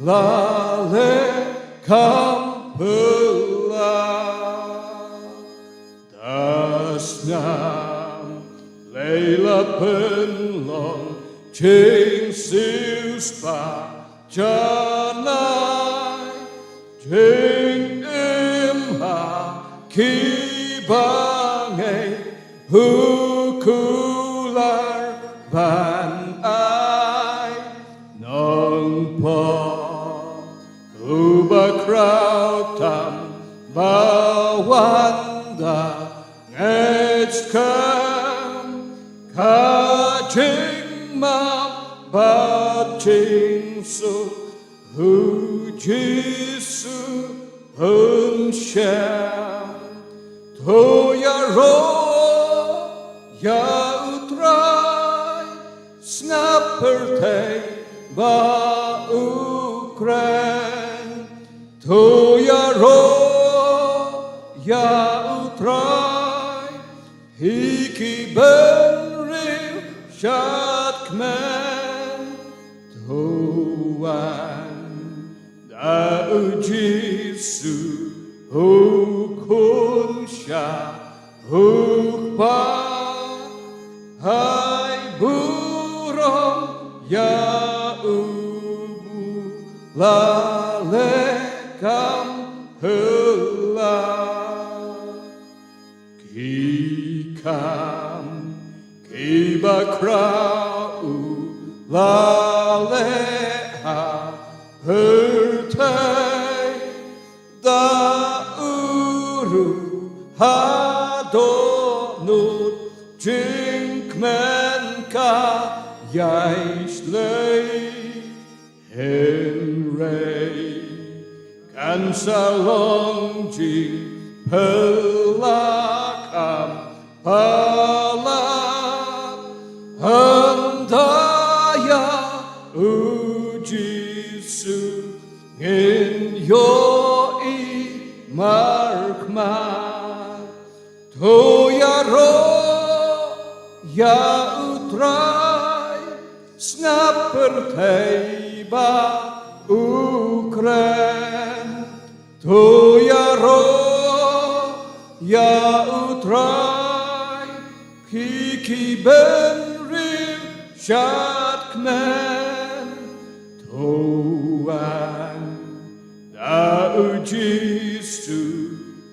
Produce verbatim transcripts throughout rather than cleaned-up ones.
la leh kam phylla. Da sngap lei la pynlong jingsiewspah janai, jingim ha ki bangeit, u kular ban ai nongpop, uba khraw tam ba wan da ngeit skhem, ka jingmap bad jingsuk u Jisu un shem. To ïaroh ïa u Trai, sngap pyrthei ba u kren. To ïaroh ïa u Trai, hi ki bynriew shadkmen. To wan da u Jisu u khun sha u Kpa, hai burom ïa u, la leh kam phylla. Ki kam kiba khraw u la leh ha pyrthei, da u ruh ha dohnud jingkmen ka ïai shlei. Hynrei kan sa long jingphylla kam palat, hynda ïa u Jisu ngin ïohi markhmat. To ïaroh ïa u Trai, sngap pyrthei ba u kren. To ïaroh ïa u Trai, phi ki bynriew shadkmen. To wan da u Jisu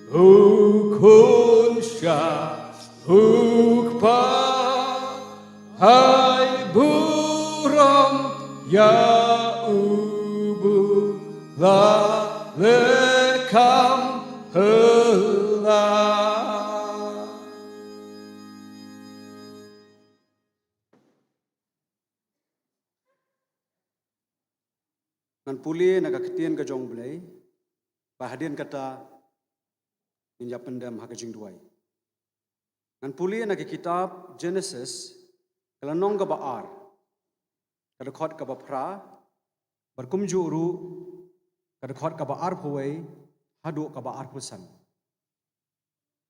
u khun sha u Kpa, hai burom ïa u, la leh kam phylla. Ngan pule na ka ktien ka jong U Blei, ba hadien kata ngin ïa pyndem ha ka jingduwai. Ngan pule na ka kitab Genesis, ka lynnong kaba ar, ka dkhot kaba phra, bad kumjuh ruh ka dkhot kaba arphew wei haduh kaba arphew san.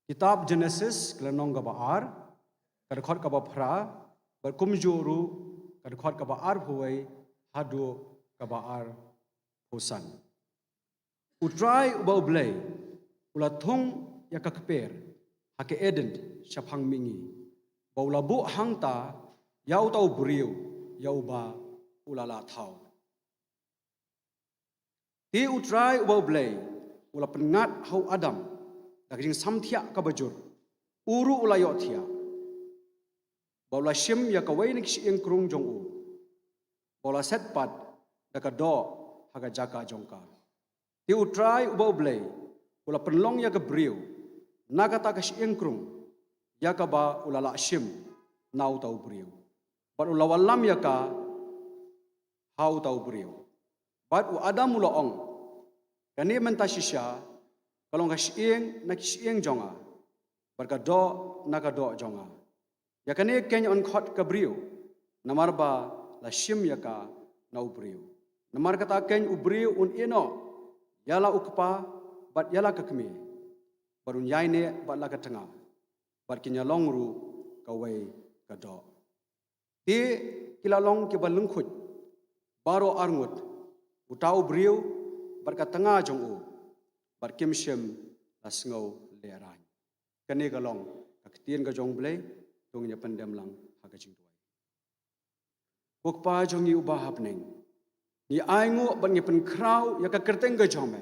Kitab Genesis, ka lynnong kaba ar, ka dkhot kaba phra, bad kumjuh ruh ka dkhot kaba arphew wei haduh kaba arphew san. U Trai uba U Blei u la thung ïa ka kper ha ka Eden shaphang mihngi, ba u la buh hangta ïa uta u briew ïa uba u la lah thaw. Te U Trai uba U Blei u la pynngat ha u Adam da ka jingsamthiah kaba jur, u ruh u la ïohthiah, ba u la shim ïa kawei na ki shyieng krung jong u, ba u la set pat da ka doh ha ka jaka jong ka. Te U Trai uba U Blei u la pynlong ïa ka briew na kata ka shyieng krung ïa kaba u la lah shim na uta u briew, bad u la wallam ïa ka ha uta u briew. Bad u Adam u la ong, kane mynta shisha ka long ka shyieng na ki shyieng jong nga, bad ka doh na ka doh jong nga. Ïa kane keiñ yn khot ka briew, namar ba la shim ïa ka na u briew. Namar kata keiñ u briew un ïehnoh ïa la u kpa bad ïa la ka kmie, bad un ïaineh bad la ka tnga, bad kin ïalong ruh kawei ka doh. Te ki la long kiba lyngkhuid baroh arngut, Uta u briew bad ka tnga jong u, bad kim shym la sngew lehraiñ. Kane ka long ka ktien ka jong U Blei. To ngin ïa pyndem lang ha ka jingduwai. Ko Kpa jong ngi uba ha bneng, ngi ainguh bad ngi pynkhraw ïa ka kyrteng ka jong me.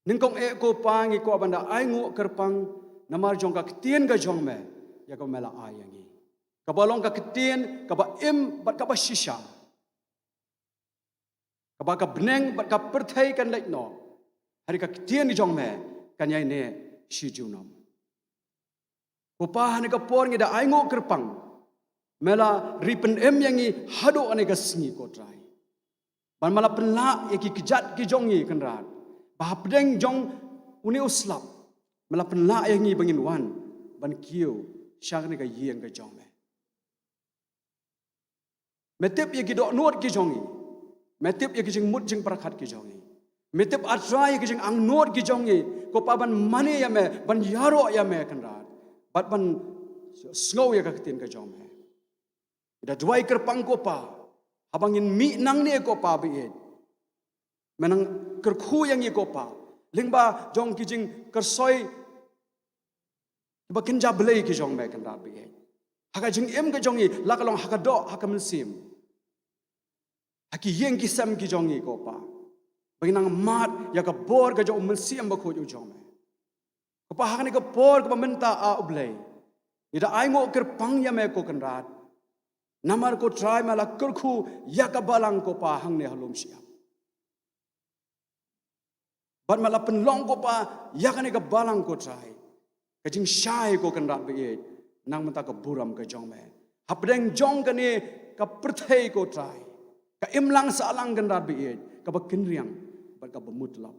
Nyngkong eh ko Pa, ngi kwah ban da ainguh kyrpang namar jong ka ktien ka jong me, ïa kaba me la ai ïa ngi, kaba long ka ktien kaba im bad kaba shisha, kaba ka bneng bad ka pyrthei kan leit noh, hynrei ka ktien jong me kan ïaineh shi junom. Ko Pa, ha kane ka por ngi da ainguh kyrpang, me la ri pynim ïa ngi haduh kane ka sngi ko Trai. Ban me la pynlah ïa ki kjat ki jong ngi Kynrad, ba hapdeng jong une u slap me la pynlah ïa ngi ba ngin wan ban kiew sha kane ka ïing ka jong me. Me tip ïa ki dohnud ki jong ngi. Me tip ïa ki jingmut jingpyrkhat ki jong ngi. Me tip, A Trai, ïa ki jingangnud ki jong ngi, ko Pa, ban mane ïa me, ban ïaroh ïa me Kynrad, bad ban sngew ïa ka ktien ka jong me. Ngi da duwai kyrpang ko Pa, haba ngin mih nangne ko Pa baieit, me nang kyrkhu ïa ngi ko Pa, lyngba jong ki jingkyrsoi kiba kynja blei ki jong me Kynrad baieit, ha ka jingim ka jong ngi, la ka long ha ka doh, ha ka mynsiem, ha ki ïing ki sem ki jong ngi ko Pa, ba ngin nang mad ïa ka bor ka jong U Mynsiem Bakhuid u jong me. Ko Pa, ha kane ka por kaba mynta, A U Blei, ngi da ainguh kyrpang ïa me ko Kynrad, namar ko Trai, me la kyrkhu ïa ka balang ko Pa hangne ha Lumshyiap. Bad me la pynlong ko Pa ïa kane ka balang ko Trai, ka jingshai ko Kynrad baieit, na ka bynta ka burom ka jong me, hapdeng jong kane ka pyrthei ko Trai, ka imlang sahlang Kynrad baieit, kaba kynriang bad kaba mutlop.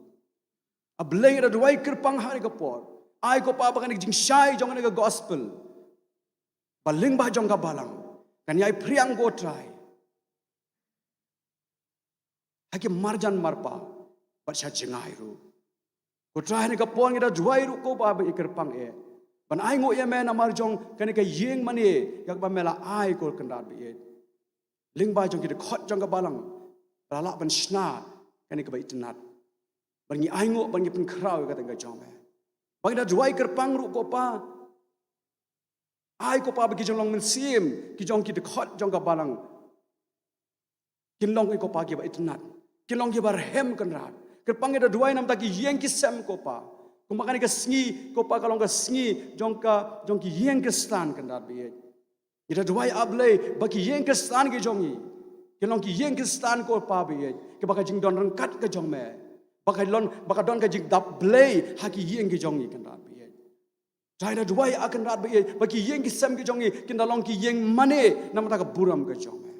A Blei, ngi da duwai kyrpang ha kane ka por, ai ko Pa ba kane ka jingshai jong kane ka gospel, ba lyngba jong ka balang, kan ïai phriang ko Trai, ha ki marjan marpa bad sha jngai ruh. Ko Trai, ha kane ka por ngi da duwai ruh ko Pa ba ïa kyrpang eh, ban ainguh ïa me namar jong kane ka ïing mane, ïa kaba me la ai ko Kynrad baieit, lyngba jong ki dkhot jong ka balang, ba la lah ban shna kane kaba itynnad. Bad ngi ainguh, bad ngi pynkhraw ïa ka kyrteng ka jong me. Bad ngi da duwai kyrpang ruh ko Pa, ai ko Pa ba ki jinglong mynsiem ki jong ki dkhot jong ka balang, kin long ko Pa kiba itynnad, kin long kiba rhem Kynrad. Kyrpang, ngi da duwai na ka bynta ki ïing ki sem ko Pa, kumba kane ka sngi ko Pa ka long ka sngi jong ka, jong ki ïing Khristan Kynrad baieit. Ngi da duwai A Blei ba ki ïing Khristan ki jong ngi kin long ki ïing Khristan ko Pa baieit, kiba ka jingdon ryngkat ka jong me, ba ka long, ba ka don ka jingdap Blei ha ki ïing ki jong ngi Kynrad baieit. Trai, ngi da duwai A Kynrad baieit ba ki ïing ki sem ki jong ngi kin da long ki ïing mane na ka bynta ka burom ka jong me.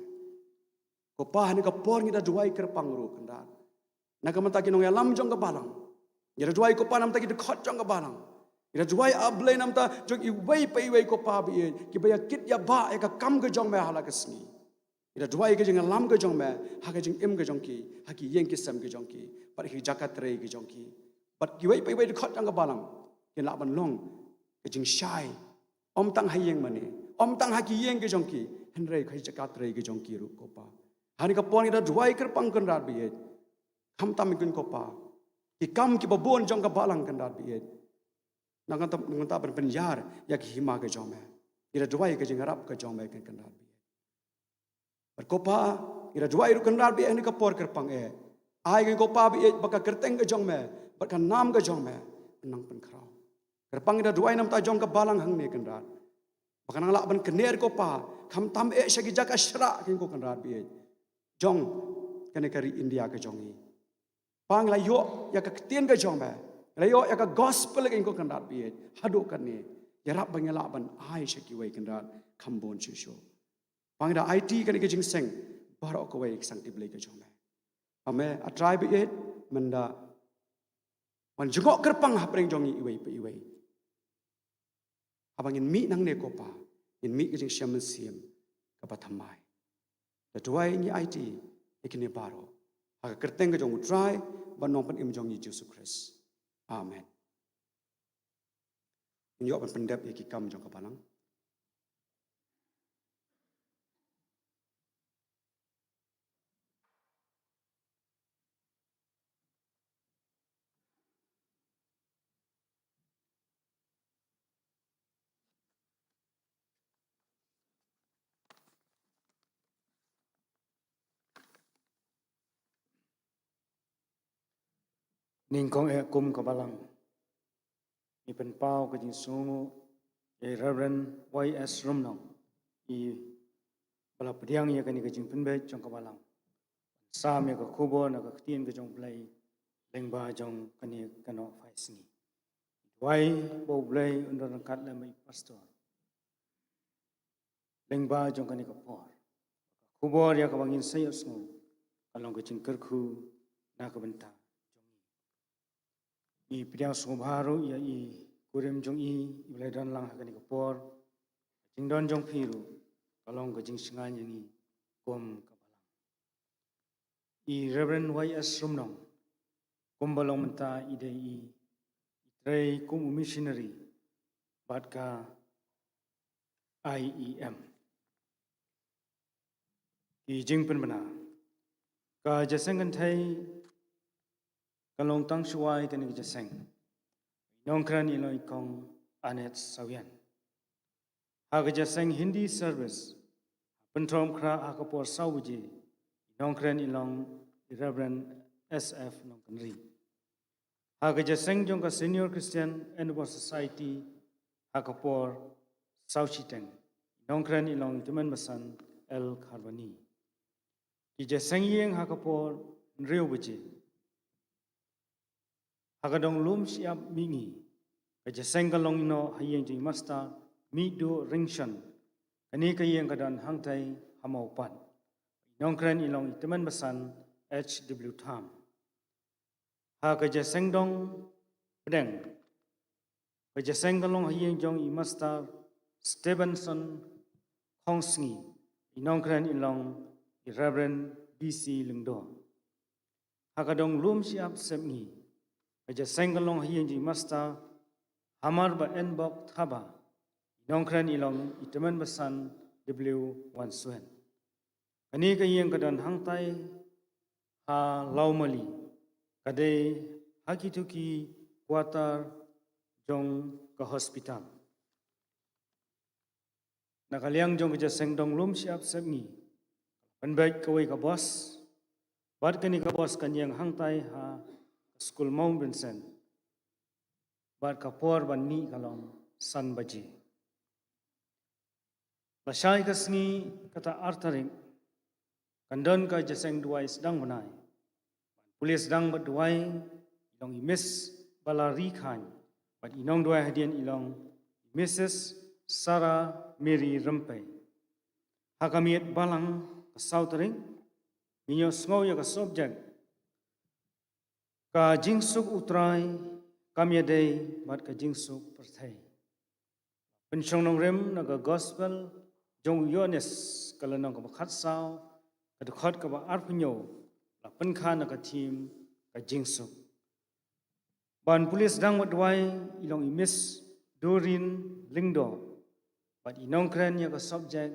Ko Pa, ha kane ka por ngi da duwai kyrpang ruh Kynrad, na ka bynta ki nongïalam jong ka balang. Ngi da duwai ko Pa na ka bynta ki dkhot jong ka balang. Ngi da duwai A Blei na ka bynta jong iwei pa iwei ko Pa baieit, kiba ïa kit ïa bah ïa ka kam ka jong me ha la ka sngi. Ngi da duwai ka jingïalam ka jong me ha ka jingim ka jong ki, ha ki ïing ki sem ki jong ki, bad ha ki jaka trei ki jong ki. Bad kiwei pa iwei dkhot jong ka balang kin lah ban long ka jingshai, ym tang ha ïing mane, ym tang ha ki ïing ki jong ki, hynrei ha ki jaka trei ki jong ki ruh ko Pa. Ha kane ka por ngi da duwai kyrpang Kynrad baieit, khamtam ïa ki ko Pa, ki kam kiba bun jong ka balang Kynrad baieit, na ka bynta, na ka bynta ban pynïar ïa ka hima ka jong me. Ngi da duwai ka jingïarap ka jong me Kynrad baieit. Bad ko Pa, ngi da duwai ruh Kynrad baieit ha kane ka por kyrpang eh, ai ko Pa baieit ba ka kyrteng ka jong me bad ka nam ka jong me kan nang pynkhraw. Kyrpang, ngi da duwai na ka bynta jong ka balang hangne Kynrad, ba kan nang lah ban kyner ko Pa, khamtam eh sha ki jaka shrah ko Kynrad baieit, jong kane ka ri India ka jong ngi. Pa, ngi la ïoh ïa ka ktien ka jong me, ngi la ïoh ïa ka gospel ko Kynrad baieit haduh katne. Ïarap ba ngin lah ban ai sha kiwei Kynrad, kham bun shuh shuh. Pa, ngi da aiti kane ka jingseng baroh kawei ha ka sangti Blei ka jong me. Ba me A Trai baieit, men da wan jngoh kyrpang hapdeng jong ngi iwei pa iwei. Haba ngin mih nangne ko Pa, ngin mih ka jingshem mynsiem kaba thymmai. Da duwai ngi aiti ïa kine baroh ha ka kyrteng ka jong U Trai bad Nongpynim jong ngi Jisu Khrist. Amen. Ngin ïoh ban pyndep ïa ki kam jong ka balang. Nyngkong eh kum ka Balang, ngi pynpaw ka jingsngewnguh ïa i Reverend Y S Rumnong, i ba la pdiang ïa kane ka jingpynbeit jong ka Balang, sam ïa ka khubor na ka Ktien ka jong U Blei lyngba jong kane ka nongphai sngi. Duwai ba U Blei un don ryngkat lem bad i pastor lyngba jong kane ka por. Ka khubor ïa kaba ngin sa ïohsngew ka long ka jingkyrkhu na ka bynta jong ngi. Ngi pdiang sngewbha ruh ïa i kurim jong i, i ba la don lang ha kane ka por. Ka jingdon jong phi ruh ka long ka jingshngaiñ ïa ngi kum ka Balang. I Reverend Y S Rumnong, kumba long mynta, i dei i, i trei kum u missionary bad ka I E M. Ki jingpynbna. Ka jingïaseng kynthei ka long tang shuwa ïa kane ka jingïaseng. I nongkren i long i Kong Annette Sawian. Ha ka jingïaseng Hindi service, ha Pynthorumkhrah ha ka por saw baje, i nongkren i long i Reverend S F Nongkynrih. Ha ka jingïaseng jong ka Senior Christian Endeavour Society, ha ka por saw shiteng, i nongkren i long i Tymmen Basan L Kharbani. Ki jingïaseng ïing ha ka por hynriew baje. Ha ka dong lum shyiap mihngi, ka jingïaseng ka long ïa i Master Mihduh Ringshon. Kane ka ïing ka don hangtai ha Mawpat. I nongkren i long i Tymmen Basan H W Tham. Ha ka jingïaseng dong pdeng, ka jingïaseng ka long ha ïing jong i Master Stevenson Khongsngi. I nongkren i long i Reverend B C Lyngdoh. Ha ka dong lum shyiap sepngi, ka jingïaseng ka long ha ïing jong i Master Hamar Baenbok Thaba. I nongkren i long i Tymmen Basan W Wanswen. Kane ka ïing ka don hangtai ha Lawmali, ka dei ha kito ki quarter jong ka hospital. Na ka liang jong ka jingïaseng dong lum shyiap sepngi, pynbeit kawei ka bos, bad kane ka bos kan ïeng hangtai ha ka skul Mount Vincent, bad ka por ban mih ka long san baje. Lashai ka sngi, kata ar tarik, kan don ka jingïaseng duwai sdang bnai. Ban pule sdang bad duwai i long i Miss Balari Khan, bad i nongduwai hadien i long i Missus Sarah Mary Rympei. Ha ka miet Balang, ka saw tarik, ngin ïohsngew ïa ka subject Ka Jingsuk U Trai kam ïadei bad ka jingsuk pyrthei. Pynshong nongrim na ka Gospel jong u Ïoannis, ka lynnong kaba khatsaw, ka dkhot kaba arphew hynñiew, la pynkha na ka theme Ka Jingsuk. Ban pule sdang bad duwai i long i Miss Doreen Lyngdoh, bad i nongkren ïa ka subject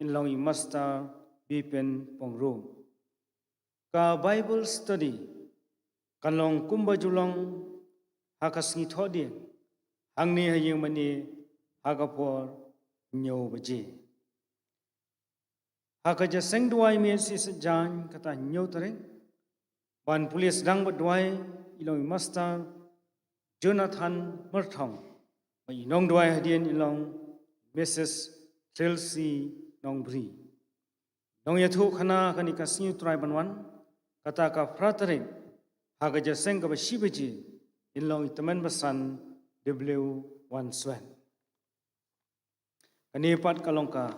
in long i Master Bipin Pyngrope. Ka Bible study kan long kumba ju long ha ka sngi Thohdieng, hangne ha ïing mane ha ka por hynñiew baje. Ha ka jingïaseng duwai miet shi saitjaiñ, kata hynñiew tarik, ban pule sdang bad duwai i long i Master Jonathan Myrthong, bad i nongduwai hadien i long Missus Tracy Nongbri. Nongïathuhkhana kane ka Sngi U Trai ban wan, kata ka phra tarik, ha ka jingïaseng kaba shi baje, in long i Tymmen Basan W Wanswen. Kane pat ka long ka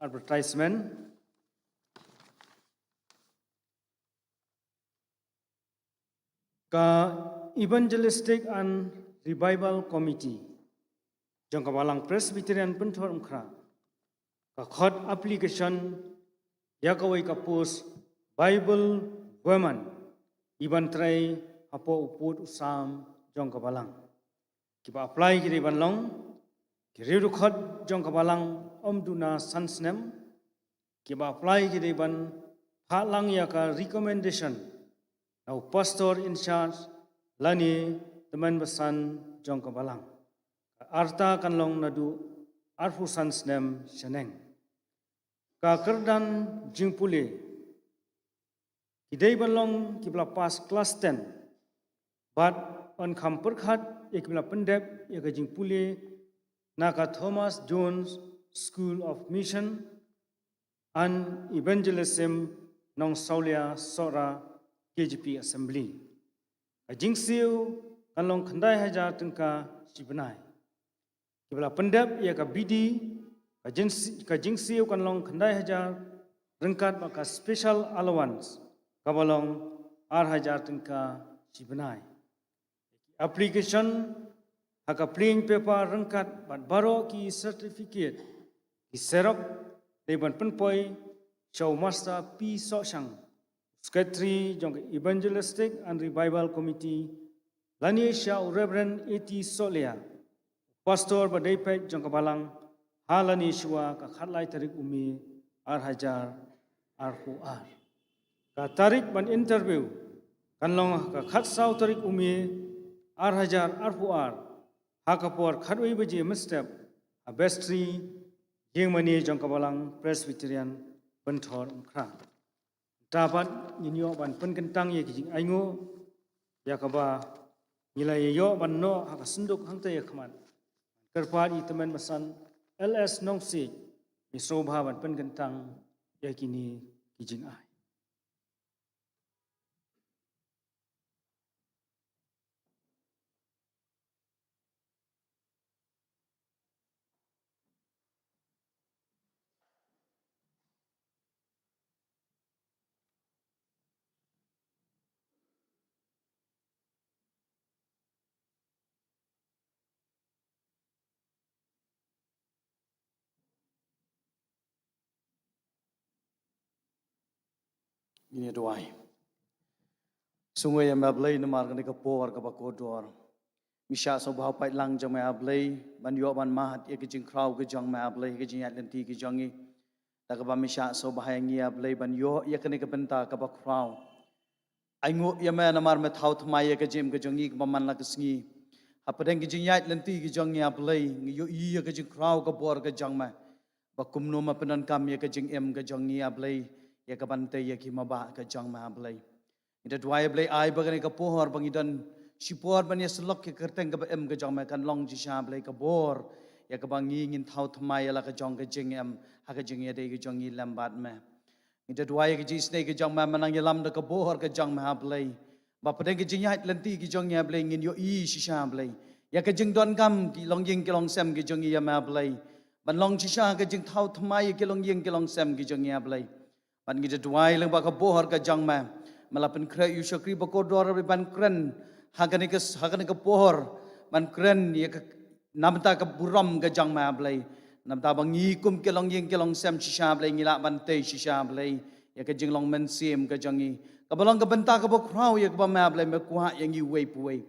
advertisement. Ka Evangelistic and Revival Committee jong ka Balang Presbyterian Pynthorumkhrah, ka khot application ïa kawei ka post Bible Women, i ban trei hapoh u pud u sam jong ka Balang. Kiba apply ki dei ban long ki riewdkhot jong ka Balang ym duna san snem. Kiba apply ki dei ban phah lang ïa ka recommendation na u pastor in charge lane tymmen basan jong ka Balang. Ka rta kan long naduh arphew san snem shaneng. Ka kyrdan jingpule, ki dei ban long kiba la pass klas ten, Bad yn kham pyrkhat ïa kiba la pyndep ïa ka jingpule na ka Thomas Jones School of Mission and Evangelism, Nongsawlia, Sohra, K J P Assembly. Ka jingsiew kan long khyndai hajar tyngka shi bnai. Kiba la pyndep ïa ka B D, ka jingsi-, ka jingsiew kan long khyndai hajar, ryngkat bad ka special allowance kaba long ar hajar tyngka shi bnai. Application ha ka plain paper ryngkat bad baroh ki certificate, ki xerox, dei ban pynpoi sha u Master P Sohshang, Secretary jong ka Evangelistic and Revival Committee, lane sha u Reverend A T Sohlia, Pastor ba dei peit jong ka balang, ha lane shuwa ka khatlai tarik u May ar hajar arphew ar. Ka tarik ban interview kan long ka khatsaw tarik u May ar hajar arphew ar, ha ka por khatwei baje mynstep, ha Vestry, ïingmane jong ka balang Presbyterian Pynthor Umkhrah. Te pat ngin ïoh ban pynkyntang ïa ki jingainguh ïa kaba ngi la ïoh ban noh ha ka synduk hangta ïa khmat. Kyrpad ïa i tymmen basan L S Nongsiej, ngi sngewbha ban pynkyntang ïa kine ki jingai. Ngin ïa duwai. Sngewbha ïa me Blei namar kane ka por kaba kordor. Ngi shah sngewbha u paidlang jong me A Blei ban ïoh ban mad ïa ka jingkhraw ka jong me A Blei, ka jingïaid lynti ka jong ngi. Da kaba me shah sngewbha ïa ngi A Blei ban ïoh ïa kane ka bynta kaba khraw. Ainguh ïa me namar me thaw thymmai ïa ka jingim ka jong ngi kaba man la ka sngi. Hapdeng ka jingïaid lynti ka jong ngi A Blei, ngi ïohi ïa ka jingkhraw ka bor ka jong me. Ba kumno me pyndonkam ïa ka jingim ka jong ngi A Blei, ïa ka ban tei ïa ki maba ka jong me A Blei. Ngi da duwai A Blei ai ba kane ka por ba ngi don shipor ban ïa syllok ïa ka kyrteng kaba im ka jong me kan long shisha A Blei ka bor, ïa kaba ngi ngin thaw thymmai ïa la ka jong ka jingim ha ka jingïadei ka jong ngi lem bad me. Ngi da duwai ïa ka jingisynei ka jong me, me nang ïalam da ka bor ka jong me A Blei. Ba hapdeng ka jingïaid lynti ka jong ngi A Blei ngin ïohi shisha A Blei ïa ka jingdonkam ki longïing ki longsem ka jong ngi ïa me A Blei. Ban long shisha ka jingthaw thymmai ïa ki longïing ki longsem ka jong ngi A Blei. Bad ngi da duwai lyngba ka bor ka jong me. Me la pynkhreh ïa u shakri ba kordor A Blei ban kren ha kane ka, ha kane ka por. Ban kren ïa ka namar ka burom ka jong me A Blei. Namar ba ngi kum ki longïing ki longsem shisha A Blei ngi lah ban tei shisha A Blei ïa ka jinglong mynsiem ka jong ngi. Kaba long ka bynta kaba khraw ïa kaba me A Blei me kwah ïa ngi uwei pa uwei.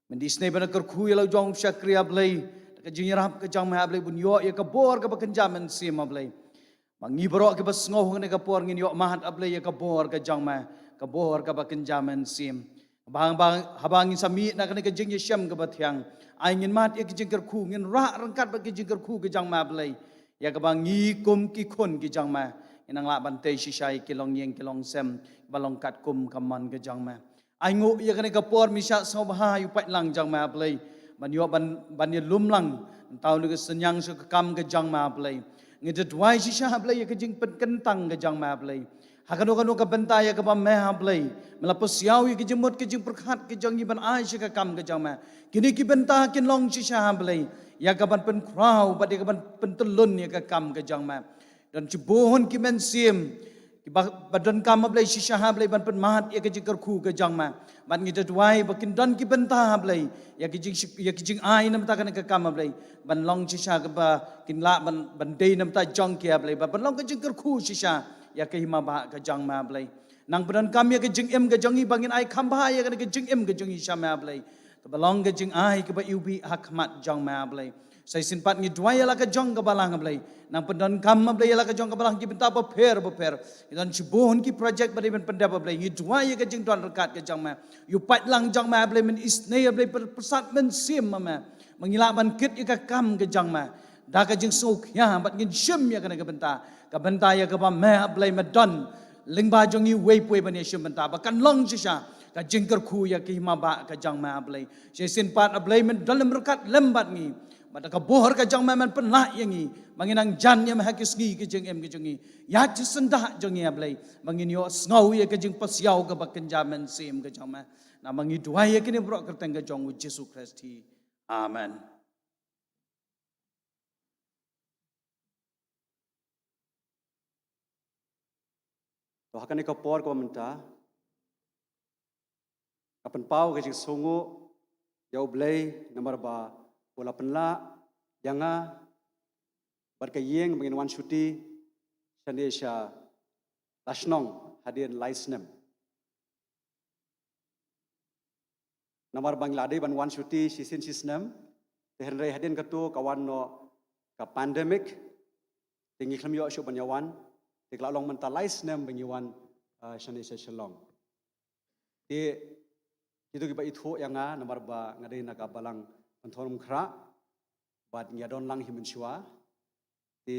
Mynta isynei ban kyrkhu ïa la u jong u shakri A Blei. Da ka jingïarap ka jong me A Blei bun ïoh ïa ka bor kaba kynja mynsiem A Blei. Ba ngi baroh kiba sngew ha kane ka por ngin ïoh mad A Blei ïa ka bor ka jong me, ka bor kaba kynja mynsiem. Haba, haba, haba ngin sa mih na kane ka jingïashem kaba thiang, ai ngin mad ïa ka jingkyrkhu, ngin rah ryngkat bad ka jingkyrkhu ka jong me A Blei. Ïa kaba ngi kum ki khun ki jong me ngin nang lah ban tei shisha ïa ki longïing ki longsem ba long katkum ka mon ka jong me. Ainguh ïa kane ka por me shah sngewbha ïa u paidlang jong me A Blei ban ïoh ban, ban ïalum lang. Nangta na ka synñiang sha ka kam ka jong me A Blei. Ngi da duwai shisha A Blei ïa ka jingpynkyntang ka jong me A Blei. Ha kano kano ka bynta ïa kaba me A Blei me la pynsiaw ïa ka jingmut ka jingpyrkhat ka jong ngi ban ai sha ka kam ka jong me. Kine ki bynta kin long shisha A Blei ïa ka ban pynkhraw bad ïa ka ban pyntyllun ïa ka kam ka jong me. Don shibun ki mynsiem kiba, ba donkam A Blei shisha A Blei ban pynmad ïa ka jingkyrkhu ka jong me. Bad ngi da duwai ba kin don ki bynta A Blei ïa ka jing, ïa ka jingai namar kane ka kam A Blei ban long shisha kaba kin lah ban, ban dei namar jong ki A Blei, ban, ban long ka jingkyrkhu shisha ïa ka hima ba ka jong me A Blei. Nang pyndonkam ïa ka jingim ka jong ngi ba ngin ai kham bha ïa kane ka jingim ka jong ngi sha me A Blei. Kaba long ka jingai kaba iwbih ha khmat jong me A Blei. Sa shisien pat ngi duwai ïa la ka jong ka balang A Blei. Nang pyndonkam A Blei ïa la ka jong ka balang ki bynta bapher bapher. Ngi don shibun ki project ba dei ban pyndep A Blei. Ngi duwai ïa ka jingdon ryngkat ka jong me. Ïa u paidlang jong me A Blei, men isynei A Blei, pyrsad mynsiem ma me. Ma ngi lah ban kit ïa ka kam ka jong me. Da ka jingsngewkhia bad ngin shim ïa kane ka bynta. Ka bynta ïa kaba me A Blei me don lyngba jong ngi uwei pa uwei ban ïashim bynta, ba kan long shisha ka jingkyrkhu ïa ka hima ba ka jong me, A Blei. Shisien pat, A Blei, men don lem ryngkat lem bad ngi. Bad da ka buhor ka jong me, men pynlah ïa ngi, ba ngin nang jan ïa me ha ki sngi ka jingim ka jong ngi. Ïa ki syndah jong ngi, A Blei, ba ngin ïohsngew ïa ka jingpasiaw kaba kynja mynsiem ka jong me. Namar ngi duwai ïa kine baroh ha ka kyrteng ka jong U Jisu Khrist hi. Amen. To, ha kane ka por kaba mynta, nga pynpaw ka jingsngewnguh ïa U Blei namar ba u la pynlah ïa nga bad ka ïing ba ngin wan shuti shane sha la shnong hadien lai snem. Namar ba ngi la dei ban wan shuti shisien shi snem, te hynrei hadien katto ka wan noh ka pandemic, te ngi khlem ïoh shuh ban ïa wan, te ka la long mynta lai snem ba ngi wan, eh, shane sha Shillong. Te kito kiba ithuh ïa nga namar ba nga dei na ka balang Pynthorumkhrah, bad ngi ïa don lang hi mynshuwa. Te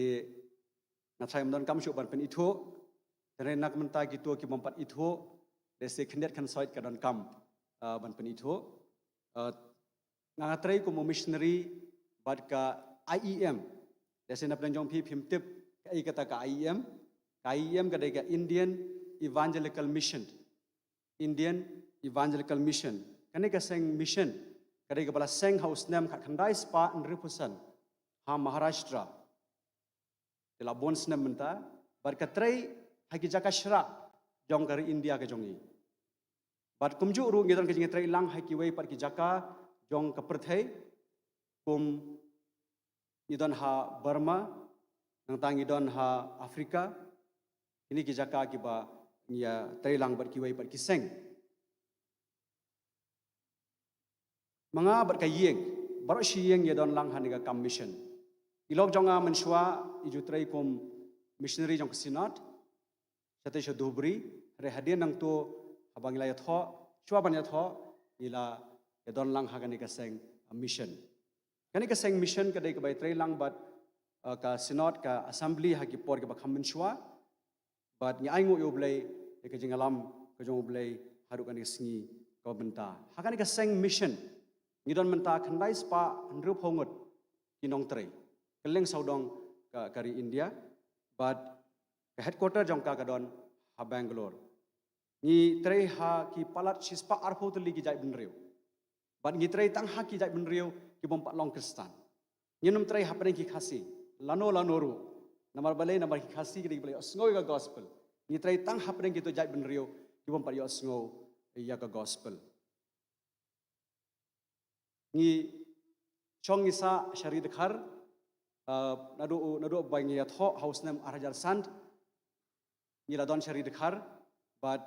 nga tharai ym donkam shuh ban pynithuh. Te hynrei na ka mynta kito ki bym pat ithuh, lehse khyndiat khynsoit ka donkam, ah, ban pynithuh. Ah, nga, nga trei kum u missionary bad ka I E M. Lehse na pdeng jong phi phim tip kaei kata ka I E M. Ka I E M ka dei ka Indian Evangelical Mission. Indian Evangelical Mission. Kane ka seng mission ka dei kaba la seng ha u snem khatkhyndai spah hynriewphew san ha Maharashtra. Te la bun snem mynta, bad ka trei ha ki jaka shrah jong ka ri India ka jong ngi. Bad kumjuh ruh ngi don ka jingtrei lang ha kiwei pat ki jaka jong ka pyrthei, kum ngi don ha Burma, nangta ngi don ha Africa, kine ki jaka kiba ngi ïa trei lang bad kiwei pat ki seng. Ma nga bad ka ïing, baroh shi ïing ïa don lang ha kane ka kam mission. I lok jong nga mynshuwa i ju trei kum missionary jong ka Synod, shatei sha Dhubri, hynrei hadien nangto haba ngi la ïathoh, shuwa ban ïathoh, ngi la ïa don lang ha kane ka seng, ah, mission. Kane ka seng mission ka dei kaba ïa trei lang bad, ah, ka Synod, ka Assembly ha ki por kiba kham mynshuwa. Bad ngi ainguh ïa U Blei, ïa ka jingïalam ka jong U Blei haduh kane ka sngi kaba mynta. Ha kane ka seng mission ngi don mynta khyndai spah hynriewphew ngut ki nongtrei kylleng sawdong ka, ka ri India. Bad ka headquarter jong ka ka don ha Bangalore. Ngi trei ha ki palat shispah arphew tylli ki jaitbynriew. Bad ngi trei tang ha ki jaitbynriew ki bym pat long Khristan. Ngim trei hapdeng ki Khasi lano lano ruh. Namar balei? Namar ki Khasi ki dei kiba la ïohsngew ïa ka gospel. Ngi trei tang hapdeng kito jaitbynriew ki bym pat ïohsngew ïa ka gospel. Ngi shong ngi sah sha Ri Dkhar, ah, naduh, naduh ba ngi ïathoh ha u snem ar hajar san, ngi la don sha Ri Dkhar, bad,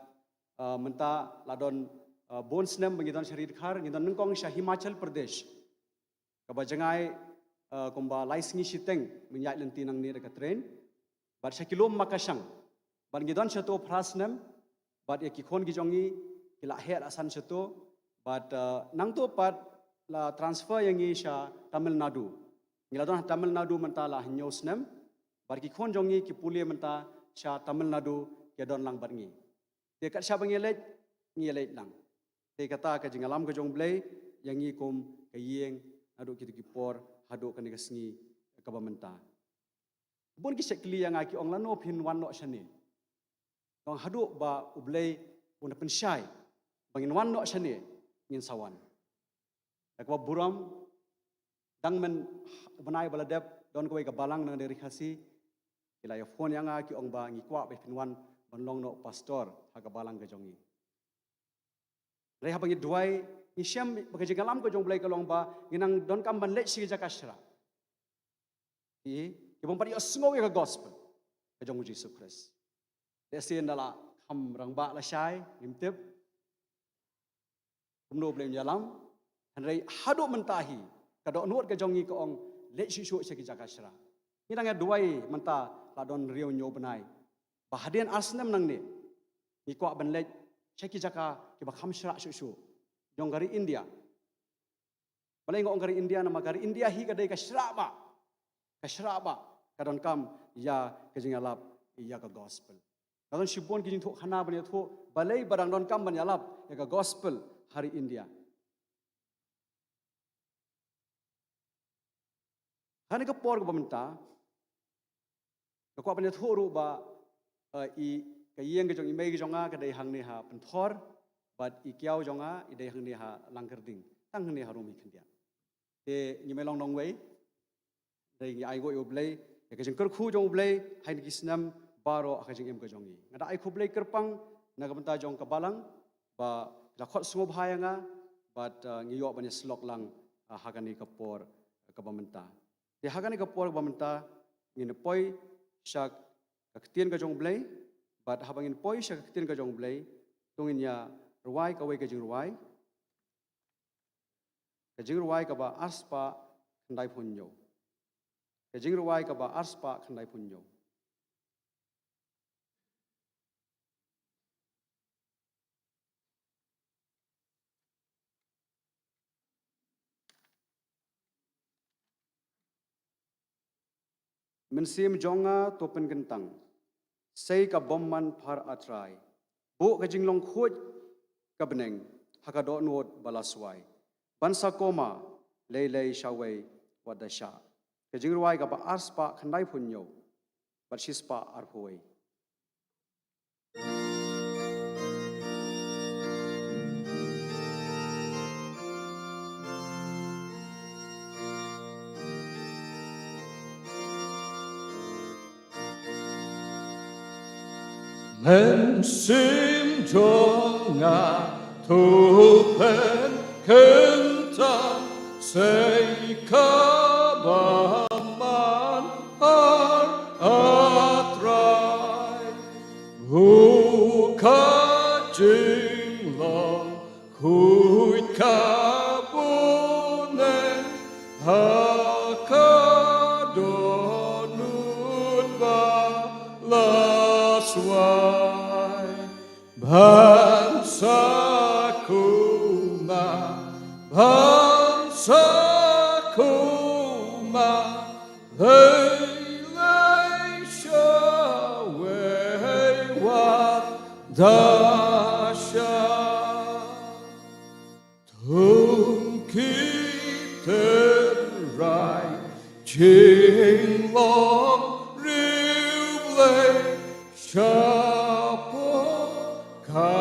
ah, mynta la don, ah, bun snem ba ngi don sha Ri Dkhar, ngi don nyngkong sha Himachal Pradesh. Kaba jngai, ah, kumba lai sngi shiteng ban ïaid lynti nangne da ka train. Bad sha ki lum Makashang. Bad ngi don shato phra snem, bad ïa ki khun ki jong ngi ki la heh la san shato, bad, ah, nangto pat la transfer ïa ngi sha Tamil Nadu. Ngi la don ha Tamil Nadu mynta la hynñiew snem, bad ki khun jong ngi ki pule mynta sha Tamil Nadu ki don lang bad ngi. Te kat shaba ngi leit, ngi leit lang. Te kata ka jingïalam ka jong U Blei ïa ngi kum ka ïing naduh kito ki por haduh kane ka sngi kaba mynta. Bun ki shait kylli ïa nga ki ong lano phin wan noh shane. Nga ong haduh ba U Blei un da pynshai ba ngin wan noh shane ngin sa wan. Da kaba burom dang myn u bnai ba la dep don kawei ka balang na Ri Khasi ki la ïa phone ïa nga ki ong ba ngi kwah ba phin wan ban long noh pastor ha ka balang ka jong ngi. Hynrei haba ngi duwai, ngi shem ba ka jingïalam ka jong U Blei ka long ba ngi nang donkam ban leit sha ki jaka shrah. Ki, ki bym pat ïohsngew ïa ka gospel ka jong U Jisu Khrist. Te shisien da la kham rangbah lashai, ngim tip kumno U Blei un ïalam. Hynrei haduh mynta hi ka dohnud ka jong ngi ka ong leit shuh shuh sha ki jaka shrah. Ngi dang ïa duwai mynta la don hynriew hynñiew bnai. Ba hadien ar snem nangne ngi kwah ban leit sha ki jaka kiba kham shrah shuh shuh jong ka ri India. Balei nga ong ka ri India? Namar ka ri India hi ka dei ka shrah bah. Ka shrah bah ka donkam ïa ka jingïalap ïa ka gospel. Ka don shibun ki jingthoh khana ban ïathuh balei ba dang donkam ban ïalap ïa ka gospel ha ri India. Ha kane ka por kaba mynta, nga kwah ban ïathuh ruh ba, eh, i, ka ïing ka jong i mei ka jong nga ka dei hangne ha Pynthor, bad i kiaw jong nga i dei hangne ha Langkyrding, tang hangne harum hi khyndiat. Te ngi mei long nongwei, dei ngi ai nguh ïa U Blei ïa ka jingkyrkhu jong U Blei ha kine ki snem baroh ha ka jingim ka jong ngi. Nga da ai khublei kyrpang na ka bynta jong ka balang ba la khot sngewbha ïa nga, bad, eh, ngi ïoh ban ïasyllok lang, eh, ha kane ka por kaba mynta. Te ha kane ka por kaba mynta ngin poi sha ka ktien ka jong U Blei, bad haba ngin poi sha ka ktien ka jong U Blei, to ngin ïa rwai kawei ka jingrwai. Ka jingrwai kaba arspah khyndaiphew hynñiew. Ka jingrwai kaba arspah khyndaiphew hynñiew. Mynsiem jong nga to pynkyntang, sei ka bymman phar A Trai. Buh ka jinglong khuid ka bneng ha ka dohnud ba la swai, ban sa koma lei lei shawei wat da shah. Ka jingrwai kaba arspah khyndaiphew hynñiew bad shispah arphew wei. Mynsiem jong nga to pynkyntang, sei ka bymman phar A Trai. Buh ka jinglong khuid ka bneng ha ka dohnud ba la swai, ban sa koma, ban sa koma lei lei shawei wat da shah. Thung ki tynrai jinglong riewblei, shapoh ka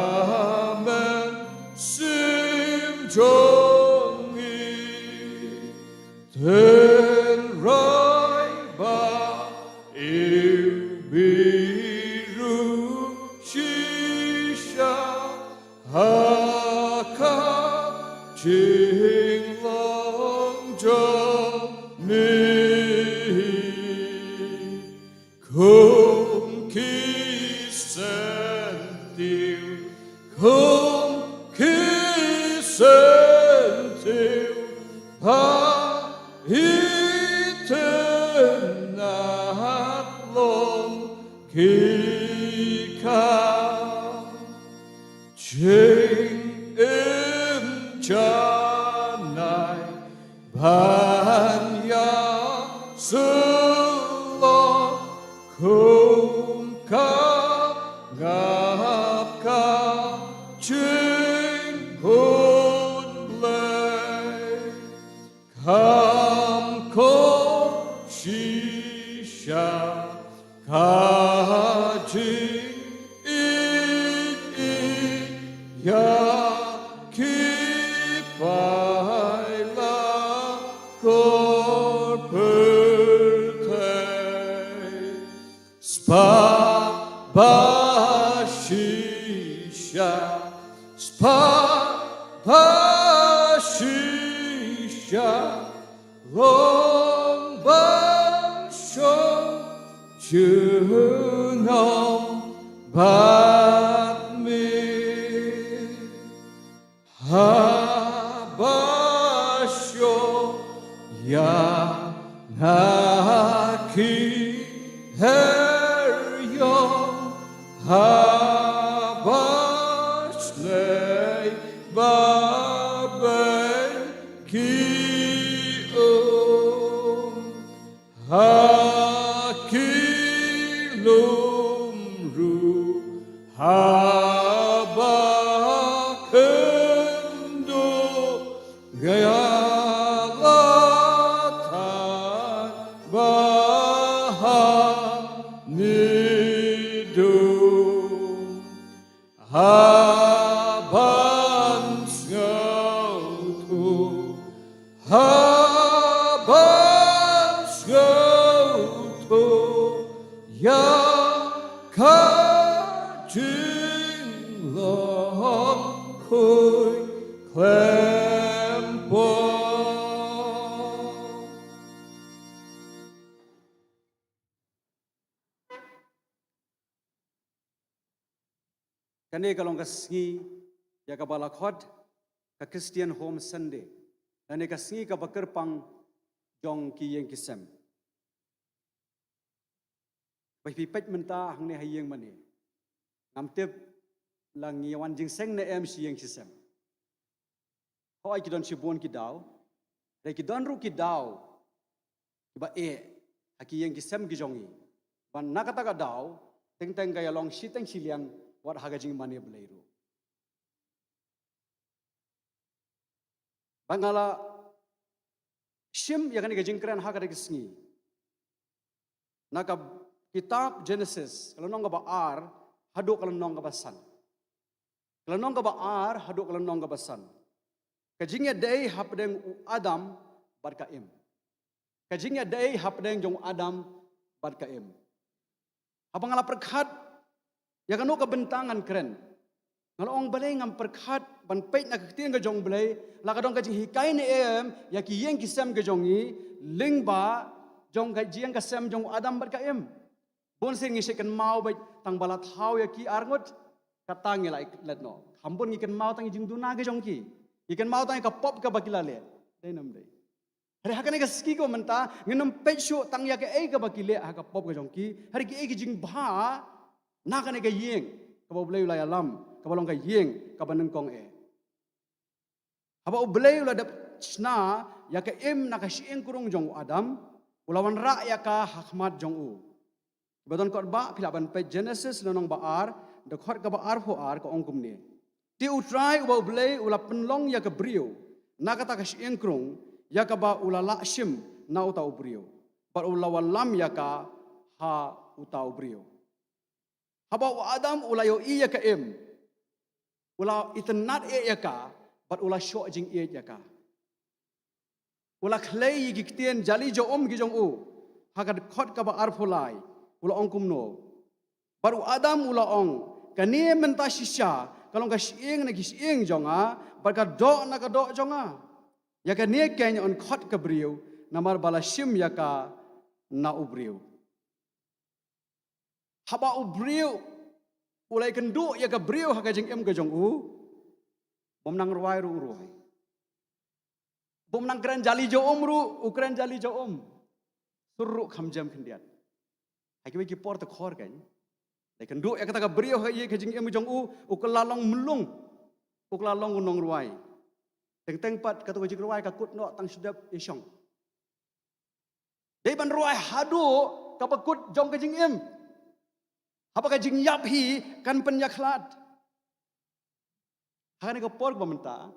mynsiem jong ngi. Tynrai ba ïeit ruh shisha ha ka jinglong jong ngi. Kum ki syntiew, kum ki syntiew, ba itynnad long ki kam. Jingim janai ban ïasyllok, kum ka ngap ka jingkhublei. Kham khor shisha ka jingïeit ïa ki paidlang kor pyrthei. Spah ba shisha, spah ba shisha, long ban shong junom bad me. Haba shu ïa nga ki her ïong, haba shlei ba beiñ ki um, ha ki lum ruh Haba khynduh nga ïa la thait ba ha ni dum, haban sngewthuh, haban sngewthuh ïa ka jinglong khuid khlem pop. Kane ka long ka sngi ïa kaba la khot ka Christian Home Sunday, lane ka sngi kaba kyrpang jong ki ïing ki sem. Ba phi peit mynta hangne ha ïing mane, ngam tip la ngi wan jingseng ne em shi ïing shi sem. Hooid, ki don shibun ki daw, hynrei ki don ruh ki daw kiba eh ha ki ïing ki sem ki jong ngi, ba na kata ka daw teng teng ka ïalong shiteng shiliang wat ha ka jingmane Blei ruh. Ba nga la shim ïa kane ka jingkren ha kata ka sngi na ka kitab Genesis, ka lynnong kaba ar haduh ka lynnong kaba san. Ka lynnong kaba ar haduh ka lynnong kaba san. Ka jingïadei hapdeng u Adam bad ka Im. Ka jingïadei hapdeng jong u Adam bad ka Im. Haba nga la pyrkhat ïa kano ka bynta ngan kren, nga la ong balei ngam pyrkhat ban peit na ka ktien ka jong U Blei, la ka don ka jinghikai ne em ïa ki ïing ki sem ka jong ngi lyngba jong ka jingïaseng jong u Adam bad ka Im. Bun sien ngi shait kynmaw beit tang ba la thaw ïa ki arngut, kata ngi la leit noh. Kham bun ngi kynmaw tang ïa jingduna ka jong ki, ngi kynmaw tang ïa ka pop kaba ki la leh. Dei ne em dei? Hynrei ha kane ka sngi kaba mynta ngin ym peit shuh tang ïa kaei kaba ki leh ha ka pop ka jong ki, hynrei kiei ki jingbha na kane ka ïing kaba U Blei u la ïalam, kaba long ka ïing kaba nyngkong eh. Haba U Blei u la dep shna ïa ka Im na ka shyieng krung jong u Adam, u la wanrah ïa ka ha khmat jong u. Ba don kot ba phi lah ban peit Genesis lynnong ba ar, dkhot kaba arphew ar, ka ong kumne: Te U Trai uba U Blei u la pynlong ïa ka briew na kata ka shyieng krung ïa kaba u la lah shim na uta u briew, bad u la wallam ïa ka ha uta u briew. Haba u Adam u la ïohi ïa ka Im, u la itynnad eh ïa ka, bad u la shoh jingïeit ïa ka. U la khlei ïa ki ktien jali ja um ki jong u. Ha ka dkhot kaba arphew lai u la ong kumno: Bad u Adam u la ong, kane mynta shisha ka long ka shyieng na ki shyieng jong nga, bad ka doh na ka doh jong nga. Ïa kane keiñ yn khot ka briew, namar ba la shim ïa ka na u briew. Haba u briew u la ïakynduh ïa ka briew ha ka jingim ka jong u, bym nang rwai ruh u rwai, bym nang kren jali ja um ruh u kren jali ja um, sur ruh kham jem khyndiat. Ha kiwei ki por te khor keiñ, la ïakynduh ïa kata ka briew ha ïa ka jingim jong u, u kylla long mlung, u kylla long u nongrwai. Teng teng pat kata ka jingrwai ka kut noh tang shu dep ïashong. Dei ban rwai haduh kaba kut jong ka jingim. Haba ka jingïap hi kan pynïakhlad. Ha kane ka por ba mynta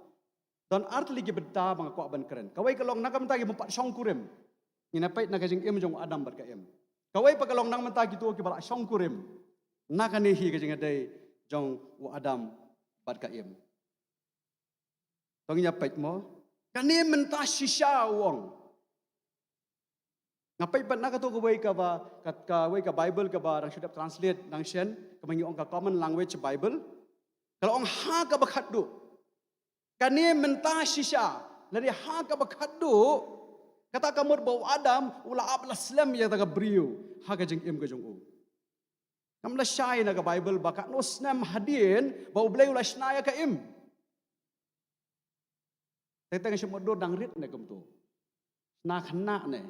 don artylli ki bynta ba nga kwah ban kren. Kawei ka long na ka bynta ki bym pat shongkurim. Ngin ïa peit na ka jingim jong u Adam bad ka Im. Kawei pat ka long na ka bynta kito kiba la shongkurim na kane hi ka jingïadei jong u Adam bad ka Im. To ngin ïa peit mo. Kane mynta shisha u ong. Nga peit pat na kato kawei kaba, ka, kawei ka Bible kaba dang shu dep translate dang shen, kaba ngi ong ka Common Language Bible. Ka la ong ha kaba khatduh. Kane mynta shisha, lane ha kaba khatduh, kata ka mut ba u Adam u la ap la slem ïa kata ka briew ha ka jingim ka jong u. Ngam lashai na ka Bible ba katno snem hadien ba U Blei u la shna ïa ka Im. Teng teng shu mutdur dang rit ne kumto. Shna khynnah ne,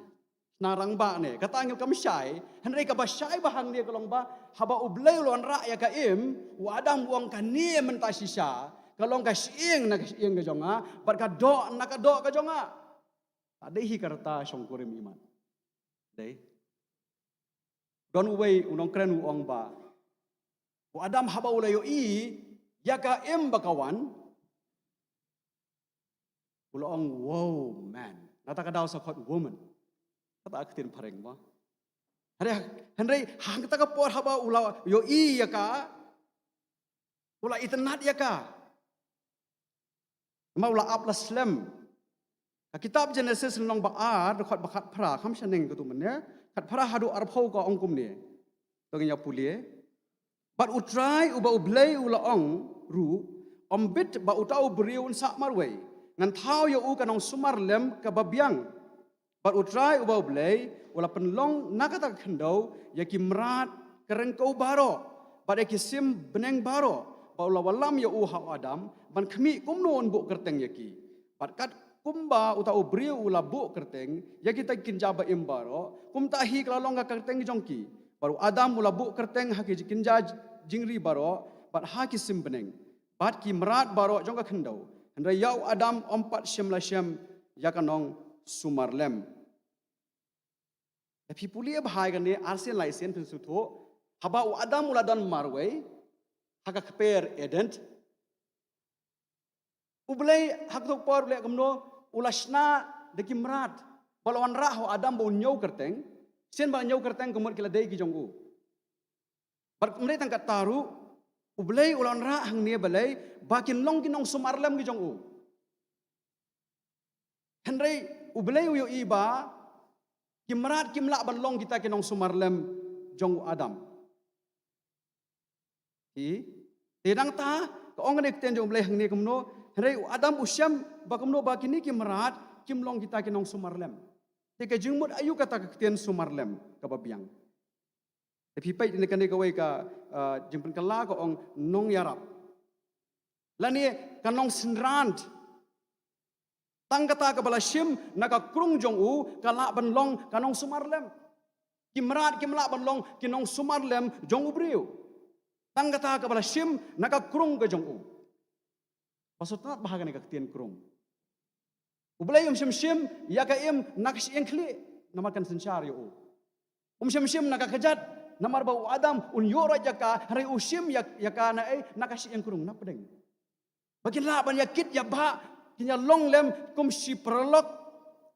shna rangbah ne, kata ngim kam shai. Hynrei kaba shai ba hangne ka long ba haba U Blei u la wanrah ïa ka Im, u Adam u ong kane mynta shisha ka long ka shyieng na ka shyieng ka jong nga, bad ka doh na ka doh ka jong nga. Ka dei hi ka rta shongkurim imat. Dei. Don uwei u nongkren u ong ba U Adam haba u la ïohi ïa ka im ba ka wan, u la ong, "Wow, man." Nangta ka daw sa khot woman. Kata ka ktien phareng mo. Hynrei, hynrei hangta ka por haba u la ïohi ïa ka, u la itynnad ïa ka. Namar u la ap la slem. Ka kitab Genesis lynnong ba ar, dkhot ba khatphra, kham shaneng katto mynne, khatphra haduh arphew ka ong kumne. To ngin ïa pule. Bad U Trai uba U Blei u la ong ruh, ym bit ba uta u briew un sah marwei. Ngan thaw ïa u ka nongsumar lem kaba biang. Bad U Trai uba U Blei u la pynlong na kata ka khyndew ïa ki mrad ka ryngkew baroh, bad ïa ki sim bneng baroh, bad u la wallam ïa u ha u Adam ban khmih kumno un buh kyrteng ïa ki. Bad kat kumba uta u briew u la buh kyrteng ïa kita ki kynja ba im baroh, kumta hi ka la long ka kyrteng jong ki. Bad u Adam u la buh kyrteng ha ki kynja jingri baroh bad ha ki sim bneng bad ki mrad baroh jong ka khyndew. Hynrei ïa u Adam ym pat shym la shem ïa ka nongsumar lem. Lada phi pule bha ïa kane arsien laisien phin sngewthuh, haba u Adam u la don marwei ha ka kper Eden, U Blei ha katto ka por u leh kumno, u la shna da ki mrad, ba la wanrah ha u Adam ba un ñiew kyrteng, shisien ba ñiew kyrteng ka mut ki la dei ki jong u. Bad ym dei tang katta ruh, U Blei u la wanrah hangne balei, ba kin long ki nongsumar lem ki jong u. Hynrei U Blei u ïohi ba ki mrad kim lah ban long kita ki nongsumar lem jong u Adam. Te, te nangta ka ong kane ka ktien jong U Blei hangne kumno, hynrei u Adam u shem ba kumno ba kine ki mrad kim long kita ki nongsumar lem. Te ka jingmut aïu kata ka ktien sumar lem kaba biang? Te phi peit ne kane kawei ka, ah, jingpynkylla ka ong nongïarap. Lane ka nongsynran. Tang kata kaba la shim na ka krung jong u ka lah ban long ka nongsumar lem. Ki mrad kim lah ban long ki nongsumar lem jong u briew. Tang kata kaba la shim na ka krung ka jong u. Ba sngewtynnat bha kane ka ktien krung. U Blei um shym shim ïa ka im na ka shyieng khlieh namar kan synshar ïa u. Um shym shim na ka kjat namar ba u Adam un ïoh roi ïa ka, hynrei u shim ïa, ïa ka na ei, na ka shyieng krung, na pdeng. Ba kin lah ban ïa kit ïa bah, kin ïa long lem kum shi paralok,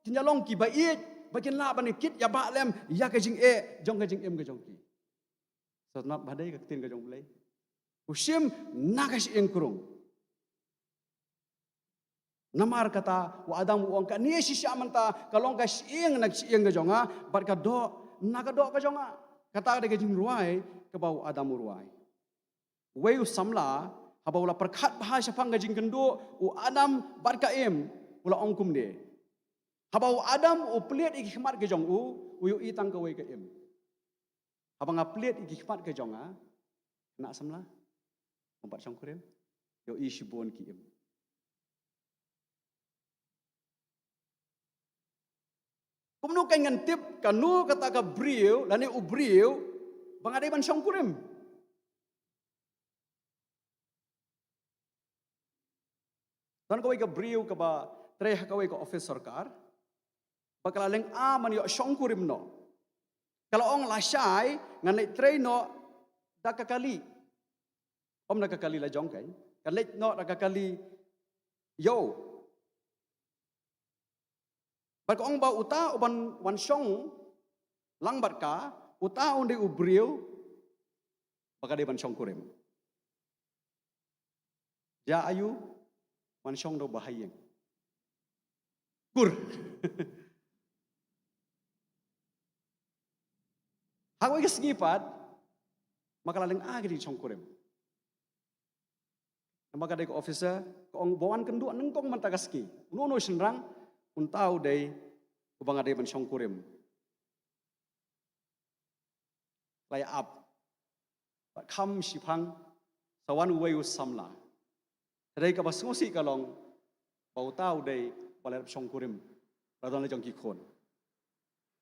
kin ïa long kiba ïeit, ba kin lah ban ïa kit ïa bah lem ïa ka jingeh jong ka jingim ka jong ki. Sngewtynnat bha dei ka ktien ka jong U Blei. U shim na ka shyieng krung. Namar kata u Adam u ong kane shisha mynta ka long ka shyieng na ka shyieng ka jong nga, bad ka doh na ka doh ka jong nga. Kata ka dei ka jingrwai kaba u Adam u rwai. Uwei u samla, haba u la pyrkhat bha shaphang ka jingkynduh u Adam bad ka Im, u la ong kumne. Haba u Adam u plied ïa ki khmat ki jong u, u ïohi tang kawei ka Im. Haba nga plied ïa ki khmat ki jong nga, khynnah samla, ym pat shongkurim, ïohi shibun ki Im. Kumno kan ngan tip kano kata ka briew lane u briew ba nga dei ban shongkurim? Don kawei ka briew kaba trei ha kawei ka office sorkar, ba ka la lynga ban ïoh shongkurim noh. Ka la ong lashai ngan leit trei noh da ka kali. Ym da ka kali la jong ka, ngan leit noh da ka kali ïew. Bad ka ong ba uta uban wan shong lang bad ka, uta un dei u briew ba ka dei ban shongkurim. Ïa aïu? Wan shong da u bahaïing. Kur. Ha kawei ka sngi pat, ma ka la lynga ka jingshongkurim. Namar ka dei ka officer, ka ong ba wan kynduh nyngkong mynta ka sngi. Uno uno u shynrang, uta u dei uba nga dei ban shongkurim. La ïa ap. Bad kham shiphang, sa wan uwei u samla. Hynrei kaba sngewsih ka long, ba uta u dei ba la dep shongkurim. Ba la don la jong ki khun.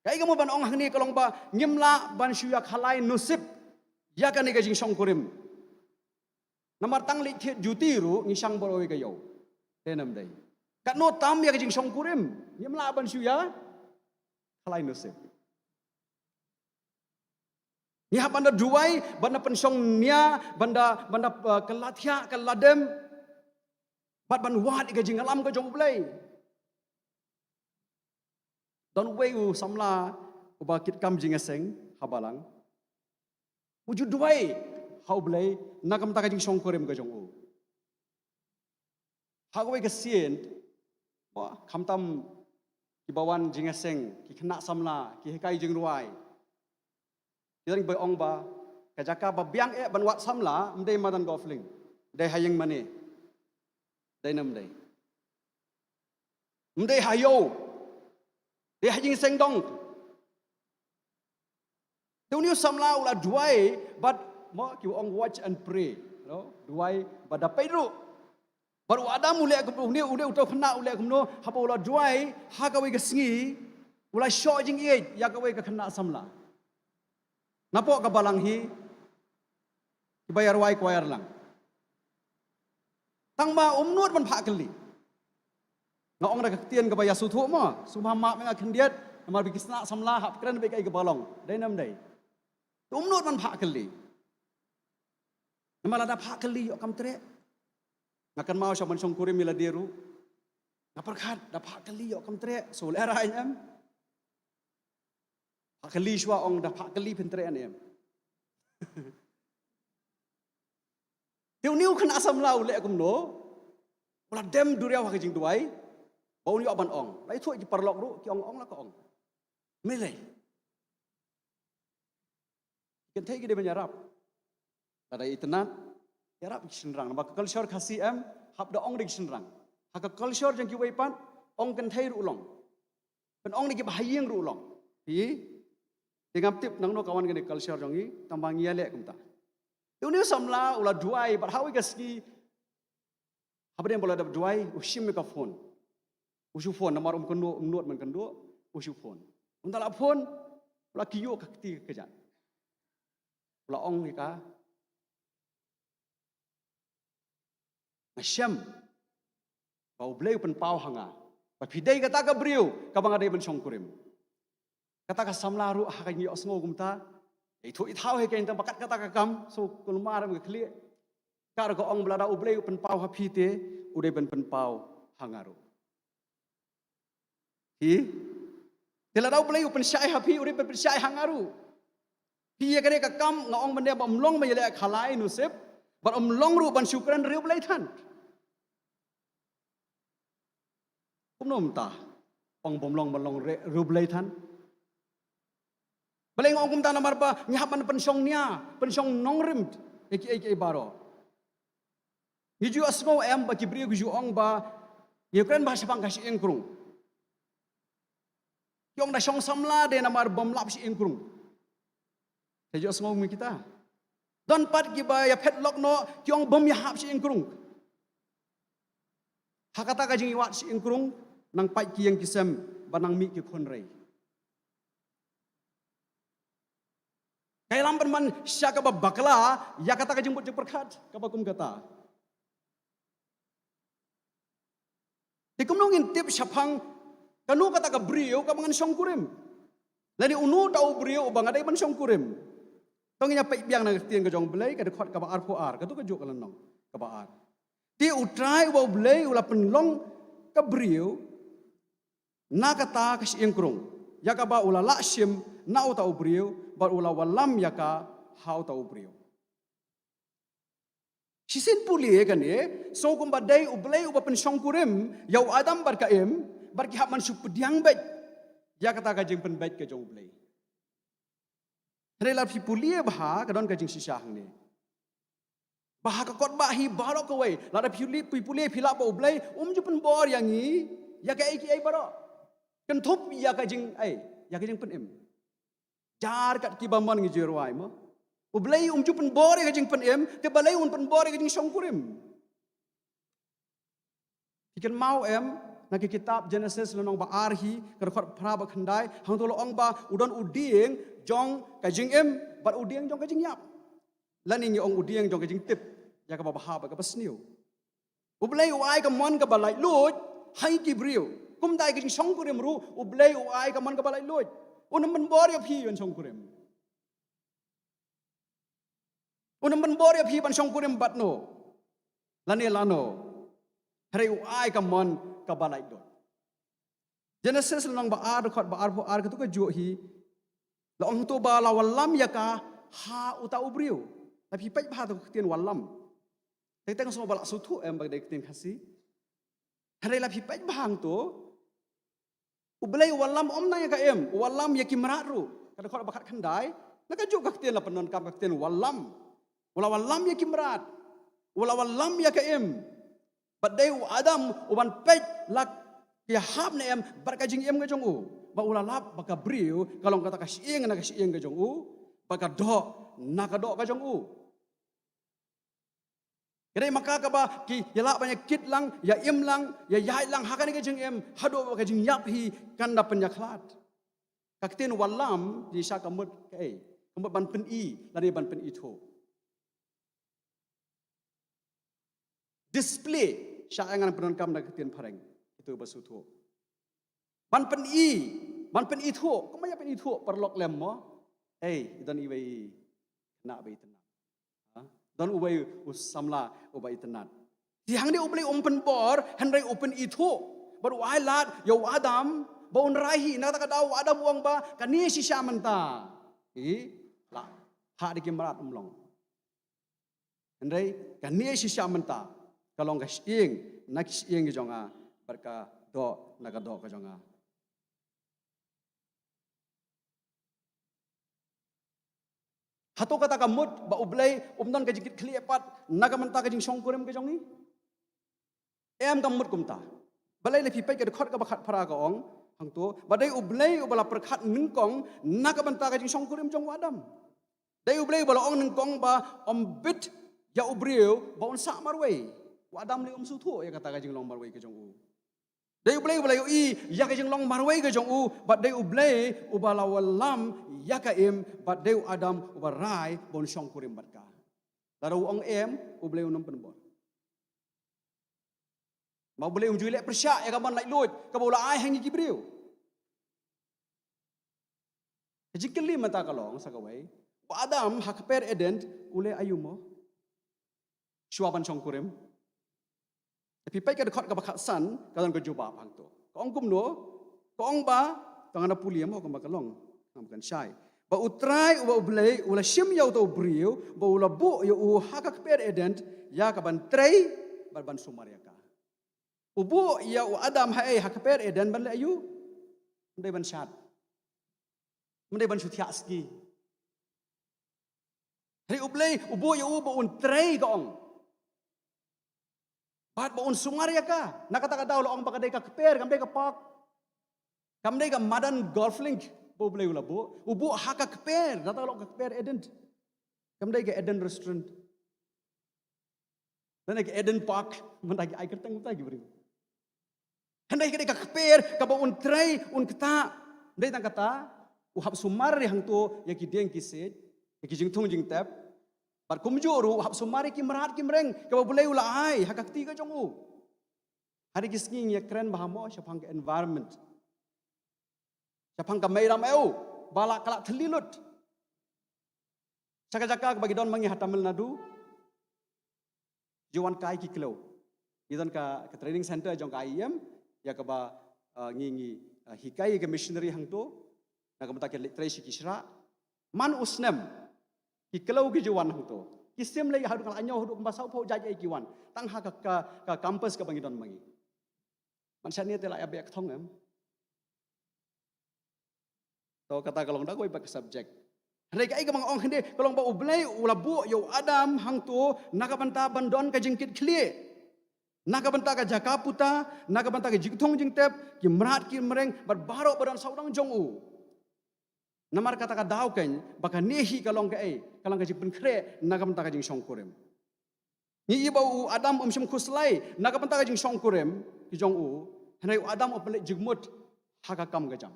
Kaei kaba mut ban ong hangne ka long ba ngim lah ban shu ïa khalai nusip ïa kane ka jingshongkurim. Namar tang leit thied juti ruh ngi shang baroh kawei ka ïew. Te nam dei. Katno tam ïa ka jingshongkurim. Ngim lah ban shu ïa khalai nusip. Ngi hap ban da duwai, ban da pynshong nia, ban da, ban da, uh, kylla thiah, kylla dem. Bad ban wad ïa ka jingïalam ka jong U Blei. Don uwei u samla uba kit kam jingïaseng ha balang. U ju duwai ha U Blei na ka bynta ka jingshongkurim ka jong u. Ha kawei ka sien, ba, khamtam kiba wan jingïaseng, ki khynnah samla, ki hikai jingrwai. Ki dang ba ong ba, ka jaka ba biang eh ban wad samla, ym dei madan golf link. Dei ha ïing mane. Dei ne ym dei. Ym dei ha ïew. Dei ha jingïaseng dong. Te une u samla u la duwai, bad mo ki ong watch and pray. No? Duwai bad da peit ruh. Bad u Adam u leh kum, une, une uta u khynnah u leh kumno, haba u la duwai, ha kawei ka sngi, u la shoh jingïeit ïa kawei ka khynnah samla. Napoh ka balang hi, kiba ïarwai kwah ïarlang. Tang ba um nud ban phah kylli. Nga ong da ka ktien kaba ïa sngewthuh mo, sngewbha map ïa nga khyndiat, namar ba ki khynnah samla hap kren bad kaei kaba long. Dei ne ym dei. Te um nud ban phah kylli. Namar lada phah kylli ïoh kam treh. Nga kynmaw sha ban shongkurim ïa lade ruh. Nga pyrkhat da phah kylli ïoh kam treh. So lehrain em. Phah kylli shuwa ong da phah kylli phin treh ne em. Te une u khynnah samla u leh kumno. U la dem duriaw ha ka jingduwai. Ba un ïoh ban ong. Ba ïathuh ïa ki paralok ruh ki ong ong la ka ong. Mele. Kynthei ki dei ban ïarap. Lada itynnad, ïarap ki shynrang. Namar ka culture Khasi em, hap da ong da ki shynrang. Ha ka culture jong kiwei pat, ong kynthei ruh long. Pynong da kiba ha ïing ruh long. Phi, te ngam tip nangno ka wan kane ka culture jong ngi, tang ba ngi ïaleh kumta. Te une u samla, u la duwai, bad ha kawei ka sngi, hapdeng ba u la dep duwai, u shim ïa ka phone. U shu phone, namar um kynduh, um nud ban kynduh, u shu phone. Ynda la phone, u la kyiuh ka kti ka kjat. U la ong ïa ka. Nga shem. Ba U Blei u pynpaw ha nga. Ba phi dei kata ka briew, kaba nga dei ban shongkurim. Kata ka samla ruh ha ka jingïohsngew kumta. Ïathuh ithaw hi kein tang ba kat kata ka kam, so kulmar ka khlieh. Ka ruh ka ong ba lada U Blei u pynpaw ha phi te, u dei ban pynpaw ha nga ruh. Hi? Te lada U Blei u pynshai ha phi, u dei ban pynshai ha nga ruh. Phi ïa kane ka kam nga ong mynne ba ym long ban ïaleh khalai nusip, bad ym long ruh ban shu kren ri U Blei than. Kumno mynta? Ong bym long ban long re-, ri U Blei than. Balei nga ong kumta namar ba ngi hap ban pynshong nia, pynshong nongrim, ïa kiei kiei baroh. Ngi ju ïohsngew em ba ki briew ki ju ong ba ngi kren ba shaphang ka shyieng krung. Ki ong da shong samla de namar bym lap shyieng krung. Te ju ïohsngew ngi kita. Don pat kiba ïa phet lok noh, ki ong bym ïa hap shyieng krung. Ha kata ka jingïawad shyieng krung, nang pait ki ïing ki sem, ba nang mih ki khun rei. Ka ïalam pynban sha kaba bakla, ïa kata ka jingbud jingpyrkhat, kaba kum kata. Te kumno ngin tip shaphang, kano kata ka briew, kaba ngan shongkurim. Lane uno uta u briew, uba nga dei ban shongkurim. To ngin ïa peit biang na ka ktien ka jong U Blei, ka dkhot kaba arphew ar, kato ka juh ka lynnong, kaba ar. Te U Trai uba U Blei, u la pynlong ka briew, na kata ka shyieng krung. Ïa kaba u la lah shim, na uta u briew, bad u la wallam ïa ka, ha uta u briew. Shisien pule kane, sngew kumba dei U Blei uba pynshongkurim, ïa u Adam bad ka Im, bad ki hap ban shu pdiang beit. Ïa kata ka jingpynbeit ka jong U Blei. Hynrei lada phi pule bha, ka don ka jingshisha hangne. Bha ka kot ba hi baroh kawei, lada phi pule, phi pule phi lah ba U Blei, um ju pynbor ïa ngi, ïa kaei kaei baroh. Kynthup ïa ka jing, ei, ïa ka jingpynim. Jar kat kiba mon ngi ju rwai mo. U Blei um ju pynbor ïa ka jingpynim, te balei un pynbor ïa ka jingshongkurim. Phi kynmaw em, na ki kitab Genesis lynnong ba ar hi, ka dkhot phra bad khyndai, hangto la ong ba, u don u dieng, jong ka jingim, bad u dieng jong ka jingïap. Lane ngi ong u dieng jong ka jingtip, ïa kaba bha bad kaba sniew. U Blei u ai ka mon kaba laitluid, ha ki briew. Kumta ïa ka jingshongkurim ruh, U Blei u ai ka mon kaba laitluid. Un ym pynbor ïa phi ban shongkurim. Unym pynbor ïa phi ban shongkurim bad no, lane lano. Hynrei u ai ka mon kaba laitluid. Genesis lynnong ba ar, dkhot ba arphew ar, katto ka juh hi. La ong hangto ba la wallam ïa ka ha uta u briew. La phi peit bha to ka ktien wallam. Teng teng sngewbha la sngewthuh em ba ka dei ka ktien Khasi. Hynrei la phi peit bha hangto. U Blei u wallam ym tang ïa ka im, u wallam ïa ki mrad ruh. Ka dkhot ba khatkhyndai, na kajuh ka ktien la pyndonkam ka ktien wallam. U la wallam ïa ki mrad. U la wallam ïa ka im. Bad dei u Adam uban peit la ka ïahap ne em bad ka jingim ka jong u. Ba u la lap ba ka briew ka long kata ka shyieng na ka shyieng ka jong u, ba ka doh na ka doh ka jong u. Ka dei ma ka kaba ki ïa lah ban ïa kit lang, ïa im lang, ïa ïaid lang ha kane ka jingim, haduh ba ka jingïap hi kan da pynïakhlad. Ka ktien wallam, Shisha ka mut kaei? Ka mut ban pyni lane ban pynithuh. Display, sha ïa ngan pyndonkam da ka ktien phareng, kito ba sngewthuh. Ban pyni, ban pynithuh, kumba ïa pynithuh paralok lem mo. Ei, i don iwei i khynnah ba itynnad. Ha? Don uwei u samla uba itynnad. Te hangne U Blei um pynbor, hynrei u pynithuh. Bad u ai lad ïa u Adam ba un rai hi, na kata ka daw u Adam u ong ba kane shisha mynta. I la ha da ki mrad um long. Hynrei kane shisha mynta ka long ka shyieng na ki shyieng ki jong nga, bad ka doh na ka doh ka jong nga. Hato kata ka mut ba U Blei um don ka jingkitkhlieh pat na ka bynta ka jingshongkurim ka jong ngi? Em, kam mut kumta. Balei? La phi peit ka dkhot kaba khatphra ka ong hangto ba dei U Blei uba la pyrkhat nyngkong na ka bynta ka jingshongkurim jong u Adam. Dei U Blei uba la ong nyngkong ba ym bit ïa u briew ba un sah marwei. U Adam lei um sngewthuh ïa kata ka jinglong marwei ka jong u. Dei U Blei uba la ïohi ïa ka jinglong marwei ka jong u, bad dei U Blei uba la wallam ïa ka im, bad dei u Adam uba rai ba un shongkurim bad ka. Lada u ong em, U Blei unym pynbor. Ma U Blei um ju leh pyrshah ïa ka mon laitluid kaba u la ai ha ngi ki briew. Ka jingkylli mynta ka long sa kawei, u Adam ha ka kper Eden u leh aïu mo? Shuwa ban shongkurim. Te phi peit ka dkhot kaba khatsan, ka don ka jubab hangto. Ka ong kumno? Ka ong ba, tang na pule mo kumba ka long, ngam kan shai. Ba U Trai uba U Blei u la shim ïa uta u briew, ba u la buh ïa u ha ka kper Eden, ïa ka ban trei bad ban sumar ïa ka. U buh ïa u Adam haei ha ka kper Eden ban leh aïu? Ym dei ban shad. Ym dei ban shu thiah ski. Hynrei U Blei u buh ïa u ba un trei, ka ong. Bad ba un sumar ïa ka. Na kata ka daw la ong ba ka dei ka kper, kam dei ka park. Kam dei ka madan golf link ba U Blei u la buh. U buh ha ka kper, na kata ka long ka kper Eden. Kam dei ka Eden restaurant. Lane ka Eden Park, mynta ki ai kyrteng mynta ki briew. Hynrei ka dei ka kper kaba un trei, un ktah. Ym dei tang kata, u hap sumar ïa hangto ïa ki dieng ki siej, ïa ki jingthung jingtep. Bad kumjuh ruh u hap sumar ïa ki mrad ki mreng kaba U Blei u la ai ha ka kti ka jong u. Hadien ki sngi ngi ïakren bha mo shaphang ka environment. Shaphang ka mei ram ew, ba la ka la thylli lut. Sha ka jaka kaba ngi don ma ngi ha Tamil Nadu, ju wan kai ki khlem. Ngi don ka, ka training center jong ka I E M, ïa kaba, uh, ngi, ngi, uh, hikai ka missionary hangto, na ka bynta ki leit trei sha ki shrah. Man u snem, ki khlem ki ju wan hangto. Ki sim lei haduh ka la ñiew haduh kumba saw phew jait ei ki wan. Tang ha ka, ka, ka campus kaba ngi don ma ngi. Man shane te la ïa beh ka thong em. To kata ka long da kawei pat ka subject. Hynrei kaei kaba nga ong hynrei ka long ba U Blei u la buh ïa u Adam hangto na ka bynta ban don ka jingkitkhlieh. Na ka bynta ka jaka puta, na ka bynta ka jingthung jingtep, ki mrad ki mreng, bad baroh ba don sawdong jong u. Namar kata ka daw kein, ba kane hi ka long kaei, ka long ka jingpynkhreh na ka bynta ka jingshongkurim. Ngi i ba u Adam um shym khuslai na ka bynta ka jingshongkurim ki jong u, hynrei u Adam u pynleit jingmut ha ka kam ka jam.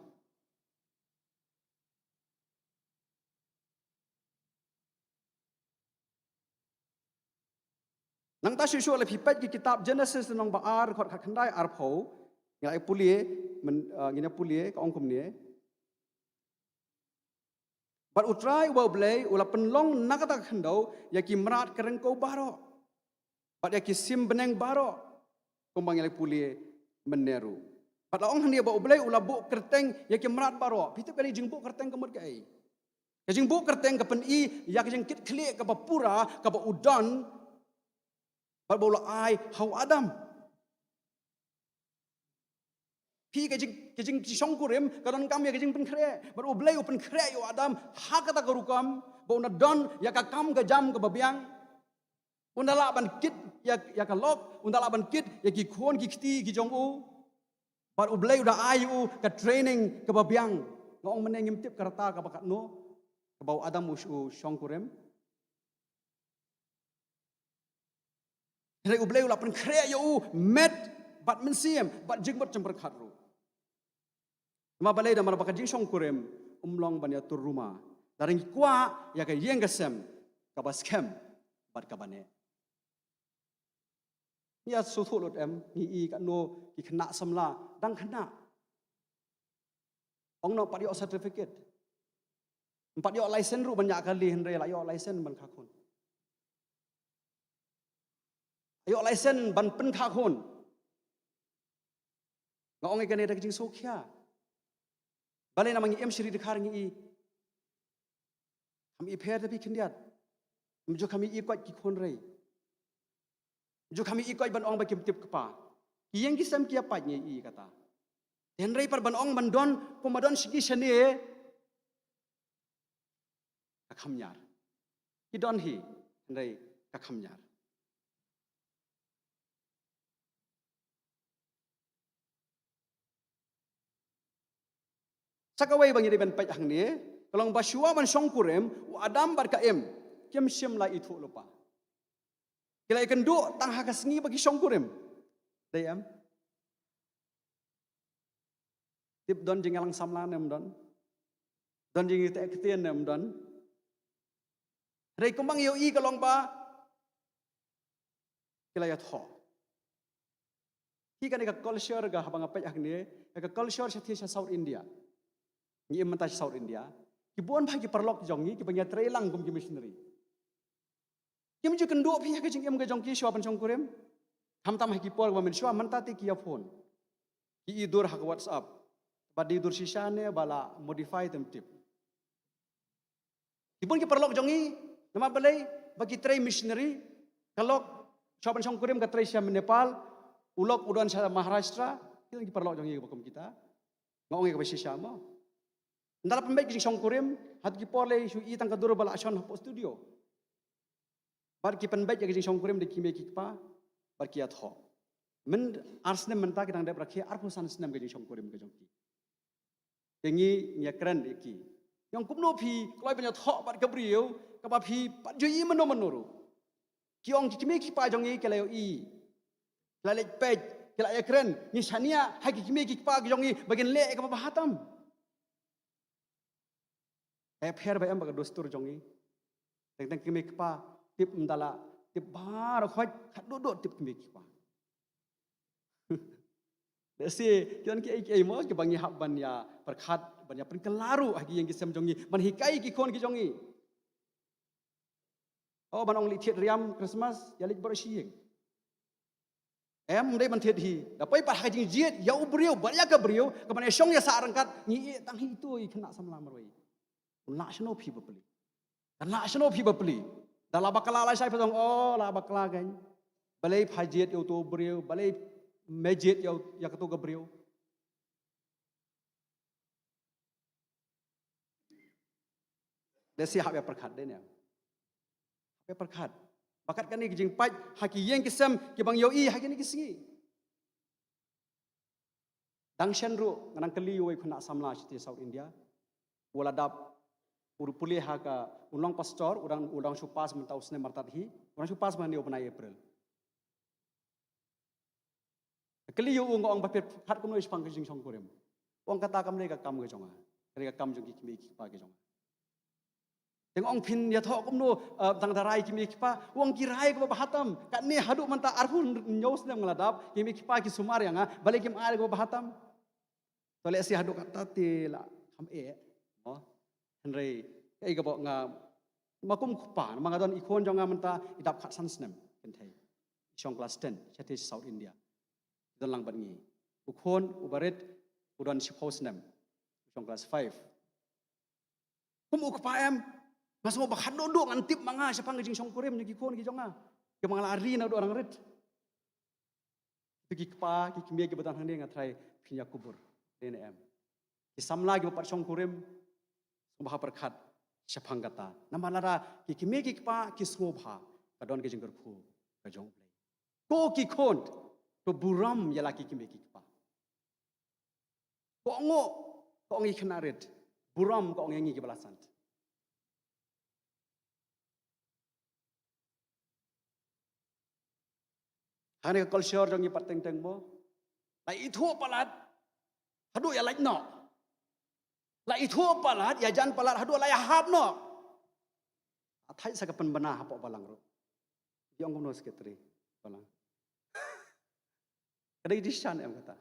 Nangta shuh shuh la phi peit ki kitab Genesis lynnong ba ar, dkhot khatkhyndai arphew, ngi la pule, men, uh, ngi la pule, ka ong kumne. Bad U Trai uba U Blei u la pynlong na kata ka khyndew ïa ki mrad ka ryngkew baroh, bad ïa ki sim bneng baroh, kumba ngi la pule mynne ruh. Bad la ong hangne ba U Blei u la buh kyrteng ïa ki mrad baroh. Phi tip kane ka jingbuh kyrteng ka mut kaei? Ka jingbuh kyrteng ka pyni ïa ka jingkitkhlieh kaba pura kaba u don, bad ba u la ai ha u Adam. Phi, ka jing, ka jingshongkurim ka donkam ïa ka jingpynkhreh. Bad U Blei u pynkhreh ïa u Adam ha kata ka rukom ba un da don ïa ka kam ka jam kaba biang. Un da lah ban kit ïa, ïa ka lok, un da lah ban kit ïa ki khun ki kti ki jong u. Bad U Blei u da ai u ka training kaba biang. Nga ong mynne ngim tip ka rta kaba katno kaba u Adam u, u shongkurim. Hynrei U Blei u la pynkhreh ïa u met bad mynsiem bad jingmut jingpyrkhat ruh. Namar balei? Namar ba ka jingshongkurim um long ban ïatur ruma. Lada ngi kwah ïa ka ïing ka sem kaba skhem bad kaba neh. Ngi ïa sngewthuh lut em, ngi i katno ki khynnah samla dang khynnah. Ong noh pat ïoh certificate. Em pat ïoh license ruh ban ñiah kali, hynrei la ïoh license ban kha khun. Ïoh license ban pynkha khun. Nga ong ïa kane da ka jingsngewkhia. Balei? Namar ngi im shiri dkhar, ngi i. Kham i pher da phi khyndiat. Em ju kham i koit ki khun rei. Ju kham i koit ban ong ba kim tip kpa. Ki ïing ki sem ki ïa pait, ngi i kata. Hynrei pat ban ong ban don kumba don shi ki shane, ka kham ñiar. Ki don hi, hynrei ka kham ñiar. Sa kawei ba ngi dei ban peit hangne ka long ba shuwa ban shongkurim, u Adam bad ka Im kim shym la ithuh lypa. Ki la ïakynduh tang ha ka sngi ba ki shongkurim. Dei em? Tip, don jingïalang samla ne em don? Don jingïateh ktien ne em don? Hynrei kumba ngi ïohi ka long ba ki la ïathoh. Hi kane ka culture ka, haba nga peit hangne, ka culture sha, sha South India. Ngi im mynta sha South India. Ki bun bha ki paralok jong ngi kiba ngi ïatrei lang kum ki missionary. Kim ju kynduh phi ha ka jingim ka jong ki shuwa ban shongkurim. Khamtam ha ki por ba mynshuwa, mynta te ki ïa phone. Ki i dur ha ka WhatsApp. Ba dei dur shisha ne ba la modify, te ym tip. Ki bun ki paralok jong ngi, namar balei? Ba ki trei missionary, ka lok shuwa ban shongkurim ka trei sha Nepal, u lok u don sha Maharashtra, ki don ki paralok jong ngi ba kum kita. Nga ong ïa kaba shisha mo. Ynda la pynbeit ka jingshongkurim, hato ki por lei shu i tang ka dur ba la shon hapoh studio. Bad ki pynbeit ïa ka jingshongkurim da ki kmie ki kpa, bad ki ïathoh. Myn ar snem mynta ki dang dep rakhe arphew san snem ka jingshongkurim ka jong ki. Te ngi, ngi ïakren ïa ki. Ngi ong kumno phi kloi ban ïathoh bad ka briew kaba phi pat ju i mynno mynno ruh. Ki ong ki kmie ki kpa jong ngi ki la ïohi. Ki la leit peit, ki la ïakren, ngi shaniah ha ki kmie ki kpa ki jong ngi ba kin leh ïa kaba bha tam. Ka pher ba em bad ka dustur jong ngi. Teng teng kmie kpa, tip ym da lah, tip baroh khoit, khatduh duh tip kmie kpa. Lehse ki don kiei kiei mo kiba ngi hap ban ïa pyrkhat, ban ïa pynkylla ruh ha ki ïing ki sem jong ngi, ban hikai ki khun ki jong ngi. Oh, ban ong leit thied riam Christmas, ïa leit baroh shi ïing. Em, ym dei ban thied hi. Da poi pat ha ka jingjied ïa u briew bad ïa ka briew, ka ban ïa shong ïa sah ryngkat, ngi ïeh tang hi ito i khynnah samla marwei. Un lah shano phi bapli? Kan lah shano phi bapli? Da la bakla lashai phi ong, oh, la bakla kan. Balei pha jied ïa uto u briew, balei me jied ïa u, ïa kato ka briew? Lehse hap ïa pyrkhat dei ne. Hap ïa pyrkhat. Ba kat kane ka jingpait ha ki ïing ki sem kiba ngi ïohi ha kine ki sngi. Dang shen ruh nga nang kylli uwei u khynnah samla shatei South India. U la dap, u pule ha ka, u long pastor, u dang, u dang shu pass mynta u snem artat hi. U dang shu pass mynne u bnai April. Kylli ïa u, nga ong ba phi pyrkhat kumno shaphang ka jingshongkurim? U ong kata kam dei ka kam ka jong nga. Ka dei ka kam jong ki kmie ki kpa ki jong nga. Te nga ong phin ïathoh kumno, eh, tang da rai kmie ki kpa? U ong ki rai kaba bha tam. Katne haduh mynta arphew hynñiew snem nga la dap, ki kmie ki kpa ki sumar ïa nga, balei kim ai kaba bha tam? To lehse haduh katta te la kham eh, mo. Hynrei Kaei kaba nga, ma kum u kpa, ma nga don i khun jong nga mynta i dap khatsan snem kynthei. I shong klas ten, shatei sha South India. I don lang bad ngi. U khun uba rit u don shiphew snem. U shong klas five. Kum u kpa em, nga sngew ba khadduh duh ngan tip ma nga shaphang ka jingshongkurim jong ki khun ki jong nga. Kiba nga la ri naduh nga rit. Kito ki kpa, ki kmie kiba don hangne nga tharai phin ïa kubur. Dei ne em? Ki samla kiba pat shongkurim, sngewbha pyrkhat shaphang kata. Namar lada ki kmie ki kpa ki sngewbha, ka don ka jingkyrkhu ka jong U Blei. Ko ki khun, to burom ïa la ki kmie ki kpa. Ko ong, ko ong ïa ki khynnah rit, burom ko ong ïa ngi kiba la san. Hangne ka culture jong ngi pat teng teng mo. La ithuh palat haduh ïa lait noh. La ithuh palat, ïajan palat haduh la ïahap noh. Athai sa ka pynbna hapoh balang ruh. Ki ong kumno secretary balang? Ka dei dei shan em kata.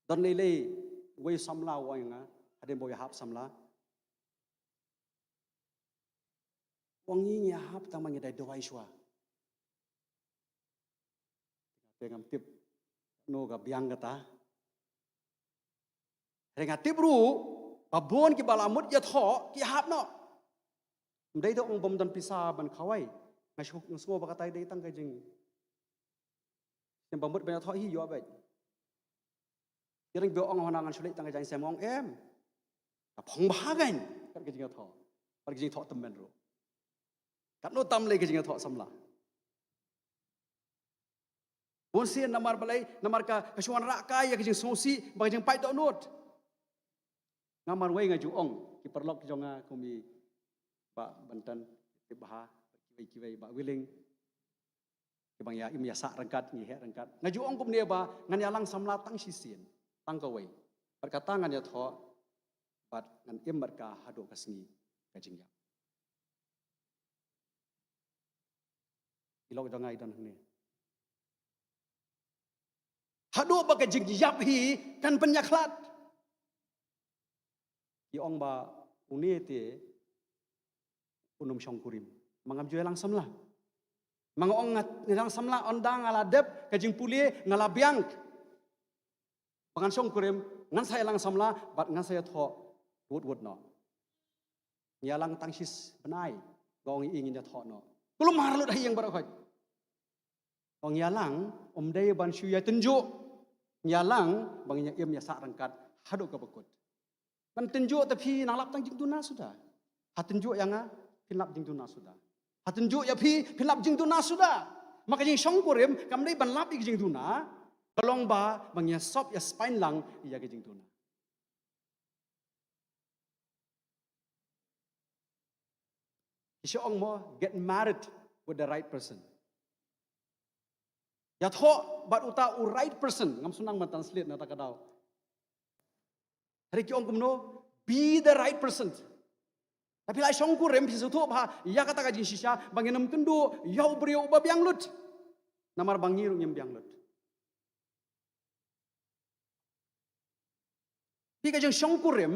Don lei lei, wei samla u ong ïa nga, hadien ba u ïahap samla. U ong ngi ngi ïahap tang ba ngi dei duwai shuwa. Te ngam tip no ka biang kata. Hynrei nga tip ruh ba bun kiba la mut ïathoh ki hap noh. Ym dei tang ong bym don pisa ban khawai. Nga shu, nga sngew ba katai dei tang ka jing. Sngewbha mut ban ïathoh hi ïoh beit. Ïa ring ba ong hana ngan shu leit tang ka jaiñsem, ong em. Ka phong bha kan kat ka jingïathoh. Kat ka jingïathoh tymmen ruh. Katno tam lei ka jingïathoh samla. Bun sien namar balei, namar ka, ka shu wanrah kai ïa ka jingsngewsih bad ka jingpait dohnud. Nga marwei nga ju ong ki paralok ki jong nga kum i Bah Bantan, tip bha, kiwei kiwei, Bah Willing. Kiba ngi ïa im ïa sah ryngkat, ngi heh ryngkat. Nga ju ong kumne ba ngan ïalang samla tang shisien, tang kawei. Bad kata ngan ïathoh bad ngan im bad ka haduh ka sngi ka jingïap. I lok jong nga i don hangne. Haduh ba ka jingïap hi kan pynïakhlad. Ki ong ba une te un ym shongkurim. Ma ngam ju ïalang samla. Ma nga ong nga ïalang samla, ynda nga la dep ka jingpule nga la biang. Ba ngan shongkurim, ngan sa ïalang samla bad ngan sa ïathoh wut wut noh. Ngi ïalang tang shi bnai, nga ong i ngin ïathoh noh. Kulmar lut ha ïing baroh khoit. Ong ïalang, ym dei ban shu ïa tynjuh. Ngi ïalang ba ngin ïa im ïa sah ryngkat haduh kaba kut. Ban tynjuh te phi nang lap tang jingduna suda. Ha tynjuh ïa nga, phin lap jingduna suda. Ha tynjuh ïa phi, phin lap jingduna suda. Ma ka jingshongkurim kam dei ban lap ïa ka jingduna, ka long ba, ba ngi ïa sop ïa spine lang ïa ka jingduna. Ki shu ong mo, get married with the right person. Ïathoh bad uta u right person, ngam sngewthuh ban translate na kata ka daw. Hynrei ki ong kumno, be the right person. Lada phi la shongkurim phi sngewthuh bha ïa kata ka jingshisha, ba ngin ym kynduh ïa u briew uba biang lut. Namar ba ngi ruh ngim biang lut. Phi, ka jingshongkurim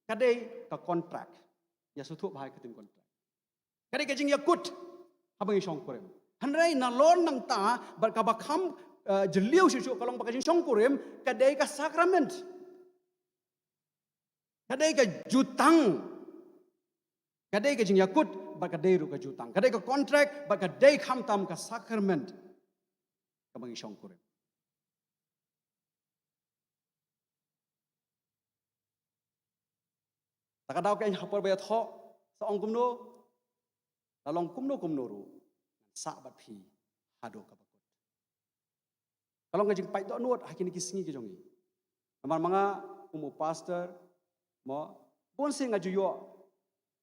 ka dei ka contract. Ïa sngewthuh bha ïa ka ktien contract. Ka dei ka jingïakut haba ngi shongkurim. Hynrei nalor nangta bad kaba kham, eh, jylliew shuh shuh ka long ba ka jingshongkurim ka dei ka sakrament. Ka dei ka jutang. Ka dei ka jingïakut bad ka dei ruh ka jutang. Ka dei ka contract bad ka dei khamtam ka sakrament. Kaba ngi shongkurim. Ta ka daw ka ïa ha por ba ïathoh, sa ong kumno, la long kumno kumno ruh, ngan sah bad phi haduh kaba kut. Ka long ka jingpait dohnud ha kine ki sngi ki jong ngi. Namar ma nga kum u pastor, mo, bun sien nga ju ïoh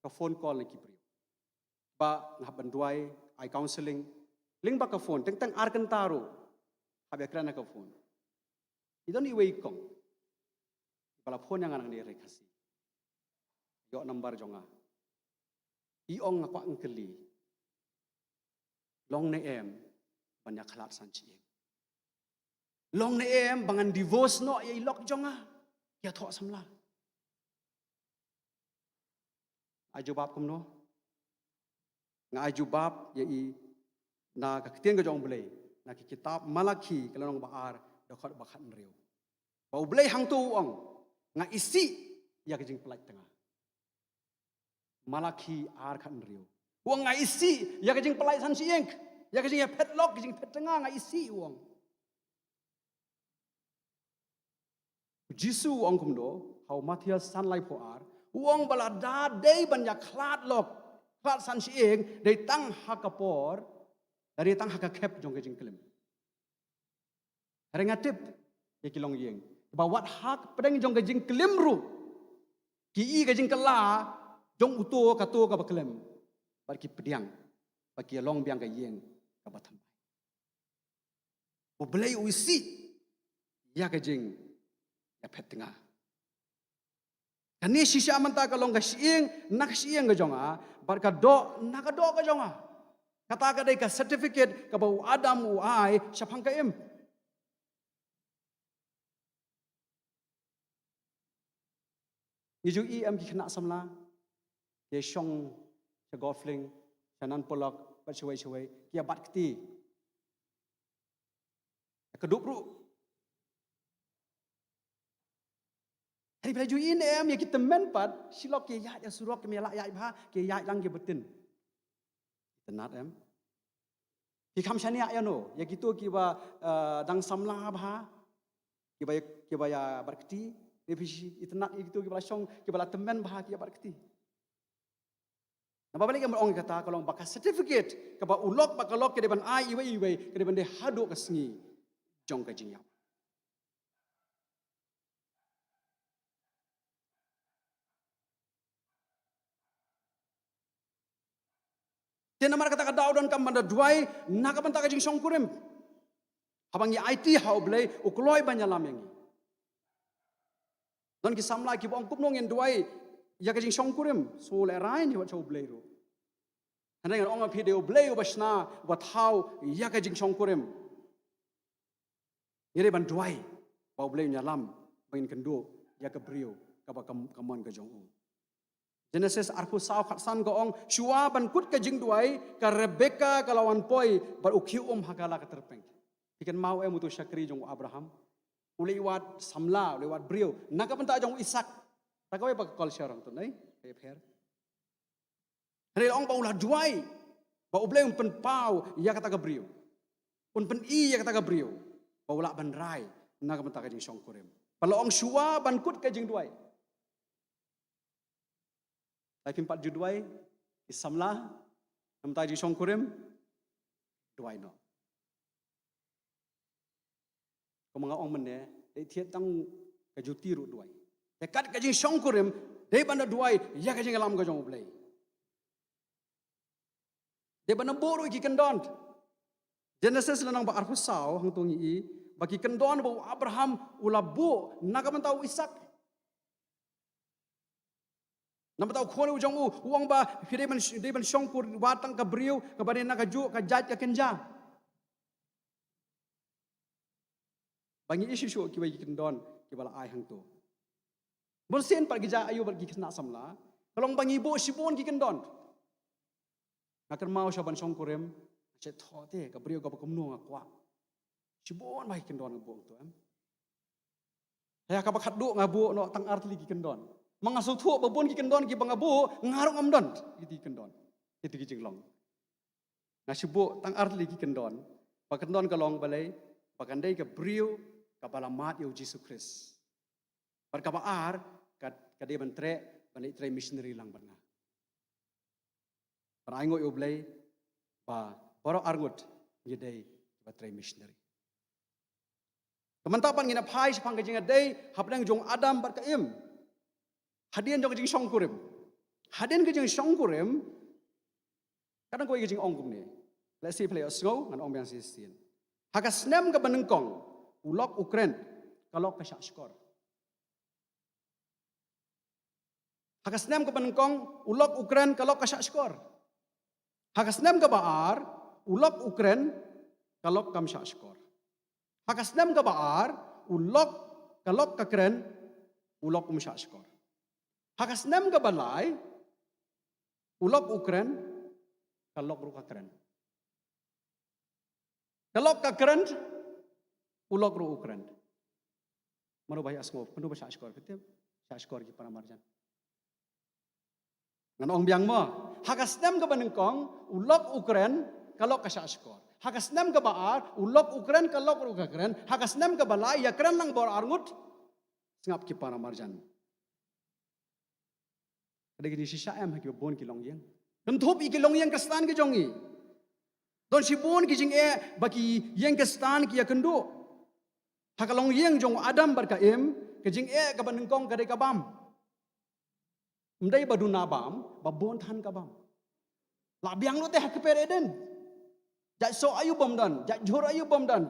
ka phone call na ki briew. Ba nga hap ban duwai, ai counseling, lyngba ka phone, teng teng ar kynta ruh, hap ïakren ha ka phone. I don iwei i kong ba la phone ïa nga nangne re Khasi. Ïoh number jong nga. I ong nga kwah kylli. Long ne em ban ïakhlad san shi ïing. Long ne em ba ngan divorce noh ïa i lok jong nga? Ïathoh samla. Ai jubab kumno? Nga ai jubab ïa i na ka ktien ka jong U Blei, na ki kitab Malakhi ka lynnong ba ar, dkhot ba khathynriew. Ba U Blei hangto u ong, nga isih ïa ka jingpyllait tnga. Malakhi ar khathynriew. U ong nga isih ïa ka jingpyllait san shyieng, ïa ka jingïaphet lok, ka jingphet tnga nga isih, u ong. U Jisu u ong kumno, ha u Mathaios san laiphew ar, u ong ba lada dei ban ïakhlad lok, khlad san shyieng, dei tang ha ka por, dei tang ha ka khep jong ka jingklim. Hynrei nga tip ïa ki longïing ba wat ha pdeng jong ka jingklim ruh, ki i ka jingkylla jong uto kato kaba klim, bad ki pdiang, bad ki long biang ka ïing kaba thymmai. U Blei u isih ïa ka jingïaphet tnga. Kane shisha mynta ka long ka shyieng na ka shyieng ka jong nga, bad ka doh na ka doh ka jong nga. Kata ka dei ka certificate kaba u Adam u ai shaphang ka Im. Ngi ju i em ki khynnah samla, ki shong sha golf link, sha Nan Polok, bad shawei shawei, ki ïa bat kti. Ka dup ruh. Hynrei phi la ju i ne em ïa ki tymmen pat, shi lok ki ïaid ïa surok, ki ïa lah ïaid bha, ki ïaid lang ki batin. Itynnad em. Phi kham shaniah ïano ïa kito kiba, eh, dang samla bha, kiba, kiba ïa bat kti, ne phi shi itynnad ïa kito kiba la shong, kiba la tymmen bha, ki ïa bat kti. Naba balei ka mut ong kata, ka long ba ka certificate kaba u lok bad ka lok ka dei ban ai iwei iwei, ka dei ban dei haduh ka sngi jong ka jingïap. Te namar kata ka daw donkam ban da duwai na ka bynta ka jingshongkurim. Haba ngi aiti ha U Blei, u kloi ban ïalam ïa ngi. Don ki samla kiba ong kumno ngin duwai ïa ka jingshongkurim, sngewlehraiñ wat sha U Blei ruh. Hynrei ngan ong ïa phi, dei U Blei uba shna, uba thaw ïa ka jingshongkurim. Ngi dei ban duwai ba U Blei un ïalam ba ngin kynduh ïa ka briew kaba ka, ka mon ka jong u. Genesis arphew saw khatsan ka ong, shuwa ban kut ka jingduwai, ka Rebeka ka la wan poi bad u khiew um ha ka la ka tyrpeng. Phi kynmaw em uto u shakri jong u Abraham? U leit wad samla, u leit wad briew na ka bynta jong u Isak. Ta kawei ba ka culture hangto, nai? Pher pher. Hynrei la ong ba u la duwai ba U Blei un pynpaw ïa kata ka briew, un pyni ïa kata ka briew ba u lah ban rai na ka bynta ka jingshongkurim. Ba la ong shuwa ban kut ka jingduwai. Lada phim pat ju duwai, ki samla, na ka bynta jingshongkurim, duwai noh. Kumba nga ong mynne, dei thied tang ka juti ruh duwai. Te kat ka jingshongkurim, dei ban da duwai ïa ka jingïalam ka jong U Blei. Dei ban da buh ruh ïa ki kyndon. Genesis lynnong ba arphew saw, hangto ngi i ba ki kyndon ba u Abraham u la buh na ka bynta u Isak. Na ka bynta u khun u jong u, u ong ba phi dei ban, dei ban shongkur, wad tang ka briew kaba dei na kajuh ka jait ka kynja. Ba ngi i shuh shuh kiwei ki kyndon kiba la ai hangto. Bunsien pat ki jia aïu bad ki khynnah samla, ka long ba ngi buh shibun ki kyndon. Nga kynmaw shuwa ban shongkurim, nga shu thoh te, ka briew kaba kumno nga kwah. Shibun bha ki kyndon nga buh hangto, em. Ïa kaba khatduh nga buh noh tang ar tylli ki kyndon. Ma nga sngewthuh ba bun ki kyndon kiba nga buh, nga ruh ngam don kiti ki kyndon, kiti ki jinglong. Nga shu buh tang ar tylli ki kyndon. Ba kyndon ka long balei? Ba kan dei ka briew kaba la mad ïa u Jisu Khrist. Bad kaba ar, ka, ka dei ban treh, ban leit trei missionary lang bad nga. Bad ai nguh ïa U Blei ba baroh arngut ngi dei kiba trei missionary. Te mynta pat ngin ïa phai shaphang ka jingïadei hapdeng jong u Adam bad ka Im. Hadien jong ka jingshongkurim. Hadien ka jingshongkurim, ka don kawei ka jingong kumne. Lehse phi la ïohsngew, ngan ong biang shisien. Ha ka snem kaba nyngkong, u lok u kren, ka lok ka shah shkor. Ha ka snem kaba nyngkong, u lok u kren, ka lok ka shah shkor. Ha ka snem kaba ar, u lok u kren, ka lok kam shah shkor. Ha ka snem kaba ar, u lok, ka lok ka kren, u lok um shah shkor. Ha ka snem kaba lai, u lok u kren, ka lok ruh ka kren. Ka lok ka kren, u lok ruh u kren. Mano ba ïa sngew, mano ba shah shkor, phi tip? Shah shkor ki para marjan. Ngan ong biang mo. Ha ka snem kaba nyngkong, u lok u kren, ka lok ka shah shkor. Ha ka snem kaba ar, u lok u kren, ka lok ruh ka kren. Ha ka snem kaba lai, ïa kren lang bor ar ngut. Sngap ki para marjan. Ka dei ka jingshisha em ha kiba bun ki longïing. Kynthup ïa ki longïing Khristan ki jong ngi. Don shibun ki jingeh ba ki ïing Khristan ki ïakynduh. Ha ka longïing jong u Adam bad ka Im, ka jingeh kaba nyngkong ka dei ka bam. Ym dei ba duna bam, ba bun than ka bam. La biang lut te ha kper Eden. Jait soh aïu bym don, jait jhur aïu bym don.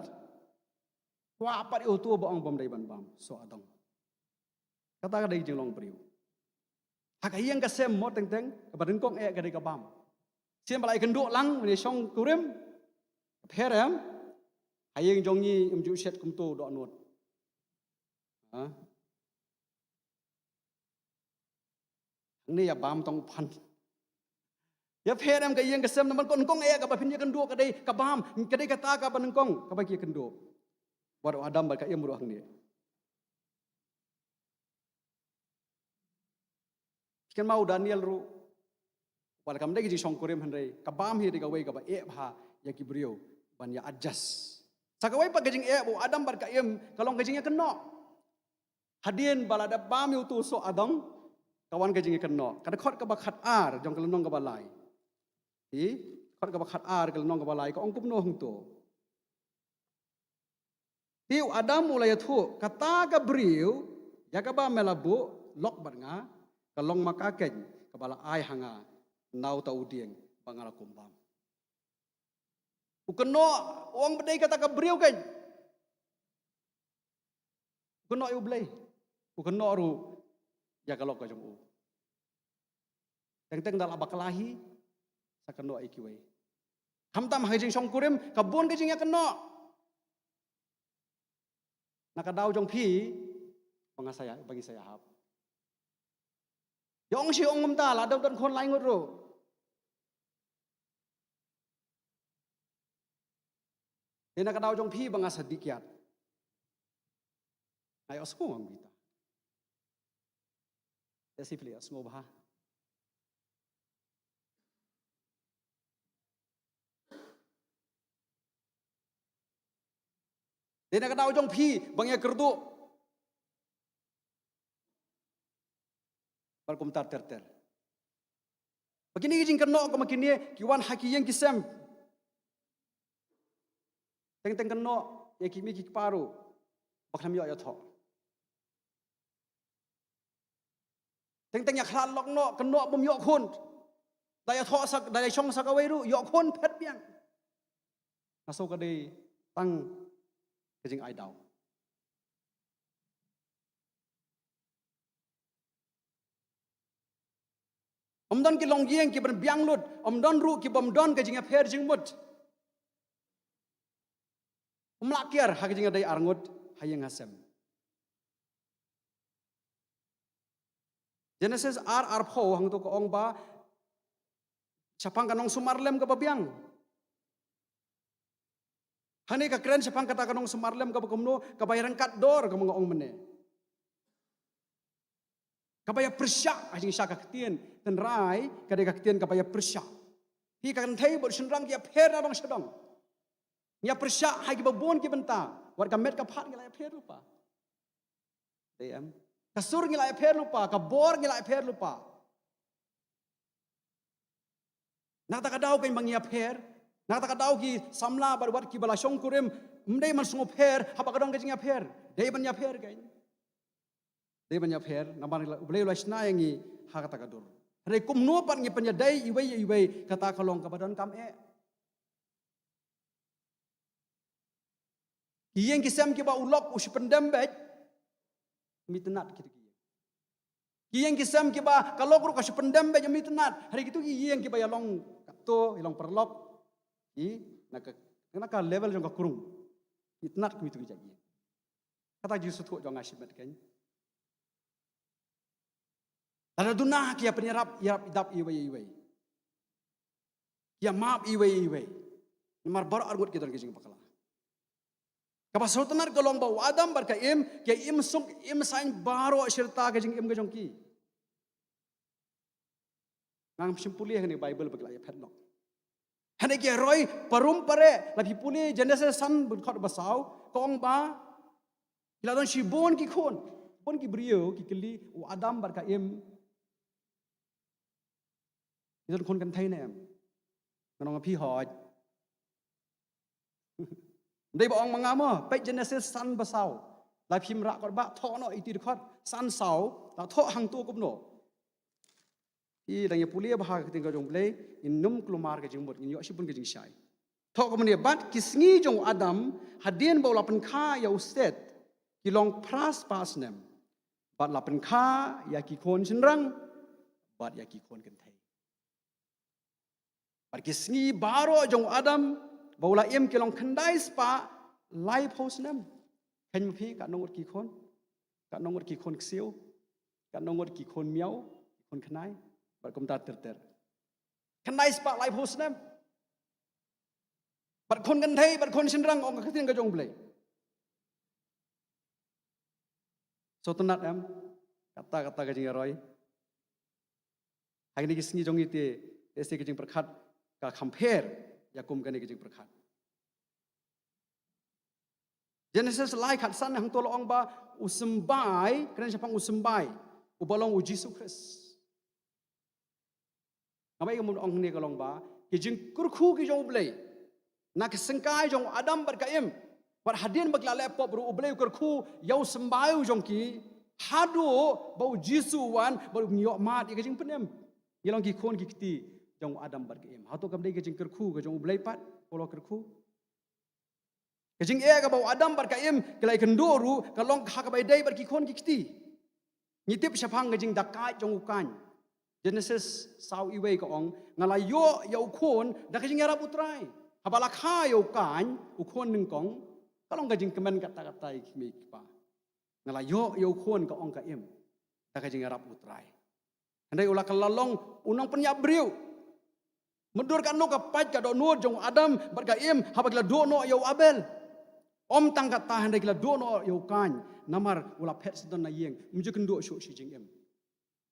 Kwah pat ïa uto ba ong bym dei ban bam, soh adong. Kata ka dei jinglong briew. Ha ka ïing ka sem mo teng teng, kaba nyngkong eh ka dei ka bam. Sien ba la ïakynduh lang, mynne shongkurim, pher em, ha ïing jong ngi ym ju shet kumto dohnud. Ha? Hangne ïa bam tang u phan. Ïa pher em ka ïing ka sem namar ko nyngkong eh kaba phin ïakynduh ka dei ka bam, ka dei kata kaba nyngkong, kaba ki ïakynduh. Bad u Adam bad ka Im ruh hangne. Phi kynmaw u Daniel ruh. Wat la kam dei ka jingshongkurim hynrei ka bam hi dei kawei kaba eh bha ïa ki briew ban ïa adjust. Sa kawei pat ka jingeh ba u Adam bad ka Im ka long ka jingïakynnoh. Hadien ba la dep bam ïa uto u soh adong, ka wan ka jingïakynnoh. Ka dkhot kaba khatar jong ka lynnong kaba lai. Hi, dkhot kaba khatar ka lynnong kaba lai ka ong kumno hangto. Te u Adam u la ïathuh, kata ka briew ïa kaba me la buh lok bad nga, ka long ma ka keiñ kaba la ai ha nga na uta u dieng ba nga la kum bam. U kynnoh, u ong ba dei kata ka briew keiñ. U kynnoh ïa U Blei. U kynnoh ruh ïa ka lok ka jong u. Teng teng da la bakla hi, sa kynnoh ïa kiwei. Khamtam ha ka jingshongkurim, ka bun ka jingïakynnoh. Na ka daw jong phi, ba nga sa ïa, ba ngi sa ïahap. Ïa ong shi ong kumta, la dep don khun lai ngut ruh. Te na ka daw jong phi ba nga sa dih kiad. Nga ïohsngew ong kita. Te shi phi la ïohsngew bha. Te na ka daw jong phi ba nga ïakynduh. Bad kumta ter ter. Ba kine ki jingkynnoh kumba kine ki wan ha ki ïing ki sem. Teng teng kynnoh ïa ki kmie ki kpa ruh ba khlem ïoh ïathoh. Teng teng ïakhlad lok noh, kynnoh bym ïoh khun. Da ïathoh sa, da ïashong sa kawei ruh, ïoh khun phet biang. Nga sngew ka dei tang ka jingai daw. Ym don ki longïing ki ban biang lut, ym don ruh ki bym don ka jingïapher jingmut. Ym lah kiar ha ka jingïadei arngut ha ïing ha sem. Genesis ar, arphew hangto ka ong ba shaphang ka nongsumar lem kaba biang. Hangne ka kren shaphang kata ka nongsumar lem kaba kumno, kaba ïa ryngkat dor kaba nga ong mynne. Kaba ïa pyrshah, ha jingshisha ka ktien tynrai ka dei ka ktien kaba ïa pyrshah. Hi ka kynthei bad shynrang ki ïa pher na dong sha dong. Ngi ïa pyrshah ha kiba bun ki bynta. Wat ka met ka phad ngi la ïa pher lypa. Dei em. Ka sur ngi la ïa pher lypa, ka bor ngi la ïa pher lypa. Na kata ka daw keiñ ba ngi ïa pher, na kata ka daw ki samla bad wat kiba la shongkurim, ym dei ban sngewpher haba ka don ka jingïapher. Dei ban ïapher keiñ. Dei ban ïapher namar U Blei u la shna ïa ngi ha kata ka dur. Hynrei kumno pat ngi pynïadei iwei ïa iwei, kata ka long kaba donkam eh. Ki ïing ki sem kiba u lok u shu pyndem beit, ym itynnad kito ki ïing. Ki ïing ki sem kiba ka lok ruh ka shu pyndem beit, ym itynnad. Hynrei kito ki ïing kiba ïa long katto, ïa long paralok, ki na ka, na ka level jong ka krung. Itynnad kum ïa kito ki jait ïing. Kata ka jingsngewthuh jong nga shimet kein. Lada duna ki ïa pynïarap, ïarap dap iwei ïa iwei. Ki ïa map iwei ïa iwei. Namar baroh arngut ki don ki jingbakla. Kaba sngewtynnad ka long ba u Adam bad ka Im, ki ïa im suk im saiñ baroh shirta ka jingim ka jong ki. Ngam shym pule ha kane ka Baibl ba ki la ïa phet noh. Hynrei ki ïa roi parum pare, lada phi pule Genesis san, dkhot ba saw, ka ong ba ki la don shibun ki khun, bun ki briew ki kylli u Adam bad ka Im, ki don khun kynthei ne em? Ngan ong ïa phi, hooid. Ym dei ba ong ma nga mo, peit Genesis san ba saw. Lada phim rah kot ba, thoh noh iti dkhot, san saw, la thoh hangto kumno. Phi dang ïa pule bha ka ktien ka jong U Blei, ngin ym kulmar ka jingmut, ngin ïoh shibun ka jingshai. Thoh kumne, bad ki sngi jong u Adam, hadien ba u la pynkha ïa u Set, ki long phra spah snem. Bad la pynkha ïa ki khun shynrang, bad ïa ki khun kynthei. Bad ki sngi baroh jong u Adam ba u la im ki long khyndai spah laiphew snem. Kheiñ ma phi katno ngut ki khun? Katno ngut ki khun ksiew? Katno ngut ki khun miaw? Ki khun khnai? Bad kumta ter ter. Khyndai spah laiphew snem. Bad khun kynthei, bad khun shynrang, ong ka ktien ka jong U Blei. Sngewtynnad em? Kata kata ka jingïaroi. Ha kine ki sngi jong ngi te, te sa ka jingpyrkhat ka kham pher ïa kum kane ka jingpyrkhat. Genesis lai khatsan hangto la ong ba u symbai, kren shaphang u symbai, uba long u Jisu Khrist. Nga ba ïa ka mut ong hangne ka long ba ki jingkyrkhu ki jong U Blei, na ka syngkai jong u Adam bad ka Im. Bad hadien ba ki la leh pop ruh U Blei u kyrkhu ïa u symbai u jong ki, haduh ba u Jisu u wan bad un ïoh mad ïa ka jingpynim. Ngi long ki khun ki kti jong u Adam bad ka Im. Hato kam dei ka jingkyrkhu ka jong U Blei pat, u la kyrkhu? Ka jingeh kaba u Adam bad ka Im ki la ïakynduh ruh ka long ha kaba ïadei bad ki khun ki kti. Ngi tip shaphang ka jingdakaid jong u Kain. Genesis saw wei ka ong, nga la ïoh ïa u khun da ka jingïarap U Trai. Haba la kha ïa u Kain, u khun nyngkong, ka long ka jingkmen katta katta ïa ki kmie ki kpa. Nga la ïoh ïa u khun, ka ong ka Im, da ka jingïarap U Trai. Hynrei u la kylla long u nongpynïap briew. Mutdur katno ka pait ka dohnud jong u Adam bad ka Im haba ki la duh noh ïa u Abel. Ym tang katta, hynrei ki la duh noh ïa u Kain. Namar u la phet sdang na ïing, ym ju kynduh shuh shi jingim.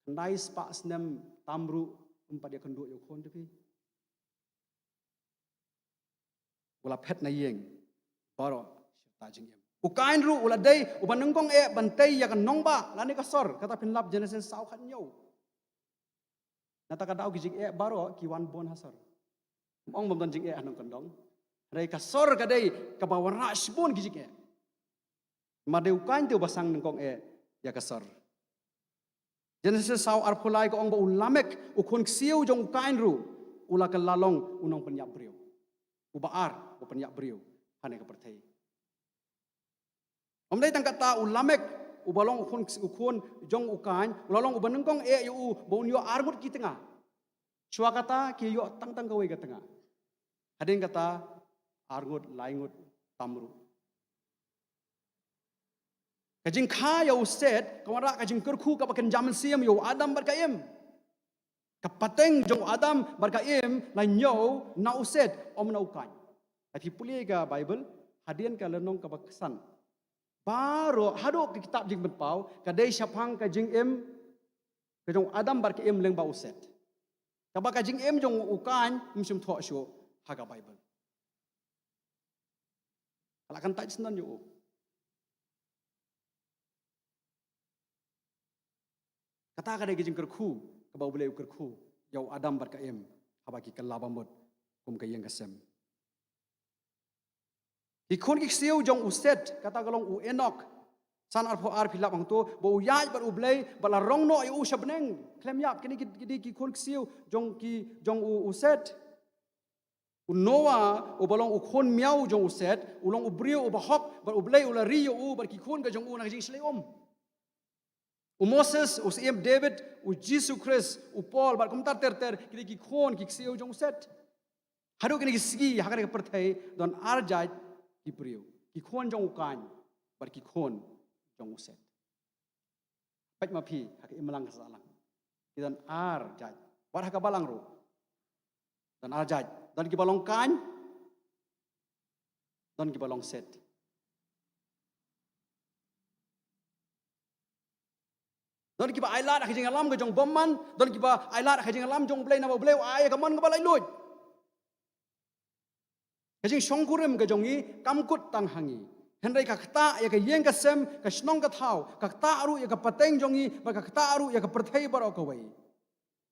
Khyndai spah snem tam ruh ym pat ïa kynduh ïa u khun te phi. U la phet na ïing baroh shirta jingim. U Kain ruh u la dei uba nyngkong eh ban tei ïa ka nongbah lane ka sor, kata phin lap Genesis saw khathynñiew. Nata ka daw ki jingeh baroh ki wan bun ha sor. Ym ong bym don jingeh ha nongkyndong. Hynrei ka sor ka dei kaba wanrah shibun ki jingeh. Namar dei u Kain te uba sdang nyngkong eh ïa ka sor. Genesis saw arphew lai ka ong ba u Lamek, u khun ksiew jong u Kain ruh, u la kylla long u nongpynïap briew. Uba ar, uba pynïap briew ha kane ka pyrthei. Ym dei tang katta, u Lamek, uba long u khun, u khun jong u Kain, u la long uba nyngkong eh ïa u ba un ïoh arngut ki tnga. Shuwa kata ki ïoh tang tang kawei ka tnga. Hadien kata arngut, laingut tam ruh. Ka jingkha ïa u Set ka wanrah ka jingkyrkhu kaba kynja mynsiem ïa u Adam bad ka Im. Ka pateng jong u Adam bad ka Im la ñiew na u Set, ym na u Kain. Lada phi pule ka Baibl, hadien ka lynnong kaba khatsan baroh haduh ka kitab Jingpynpaw ka dei shaphang ka jingim ka jong u Adam bad ka Im lyngba u Set. Kaba ka jingim jong u Kain ym shym thoh shuh ha ka Baibl. Ka la kyntait sdang ïa u. Kata ka dei ka jingkyrkhu kaba U Blei u kyrkhu ïa u Adam bad ka Im haba ki kylla bamut kum ka ïing ka sem. Ki khun ki ksiew jong u Set, kata ka long u Enok. San arphew ar phi lap hangto, ba u ïaid bad U Blei, ba la rong noh ïa u sha bneng. Khlem ïap, kine ki, ki dei ki khun ksiew jong ki, jong u, u Set. U Noah, uba long u khun miaw jong u Set, u long u briew uba hok, bad U Blei u la ri ïa u bad ki khun ka jong u na ka jingshlei um. U Moses, u Syiem David, u Jisu Khrist, u Paul, bad kumta ter ter, ki dei ki khun ki ksiew jong u Set. Haduh kine ki sngi ha kane ka pyrthei don ar jait ki briew. Ki khun jong u Kain bad ki khun jong u Set. Peit ma phi ha ka imlang ka sahlang. Ki don ar jait. Wat ha ka balang ruh don ar jait. Don kiba long Kain, don kiba long Set. Don kiba ailad ha ka jingïalam ka jong u bymman, don kiba ailad ha ka jingïalam jong U Blei, namar U Blei u ai ïa ka mon kaba laitluid. Ka jingshongkurim ka jong ngi kam kut tang ha ngi, hynrei ka ktah ïa ka ïing ka sem, ka shnong ka thaw, ka ktah ruh ïa ka pateng jong ngi, bad ka ktah ruh ïa ka pyrthei baroh kawei.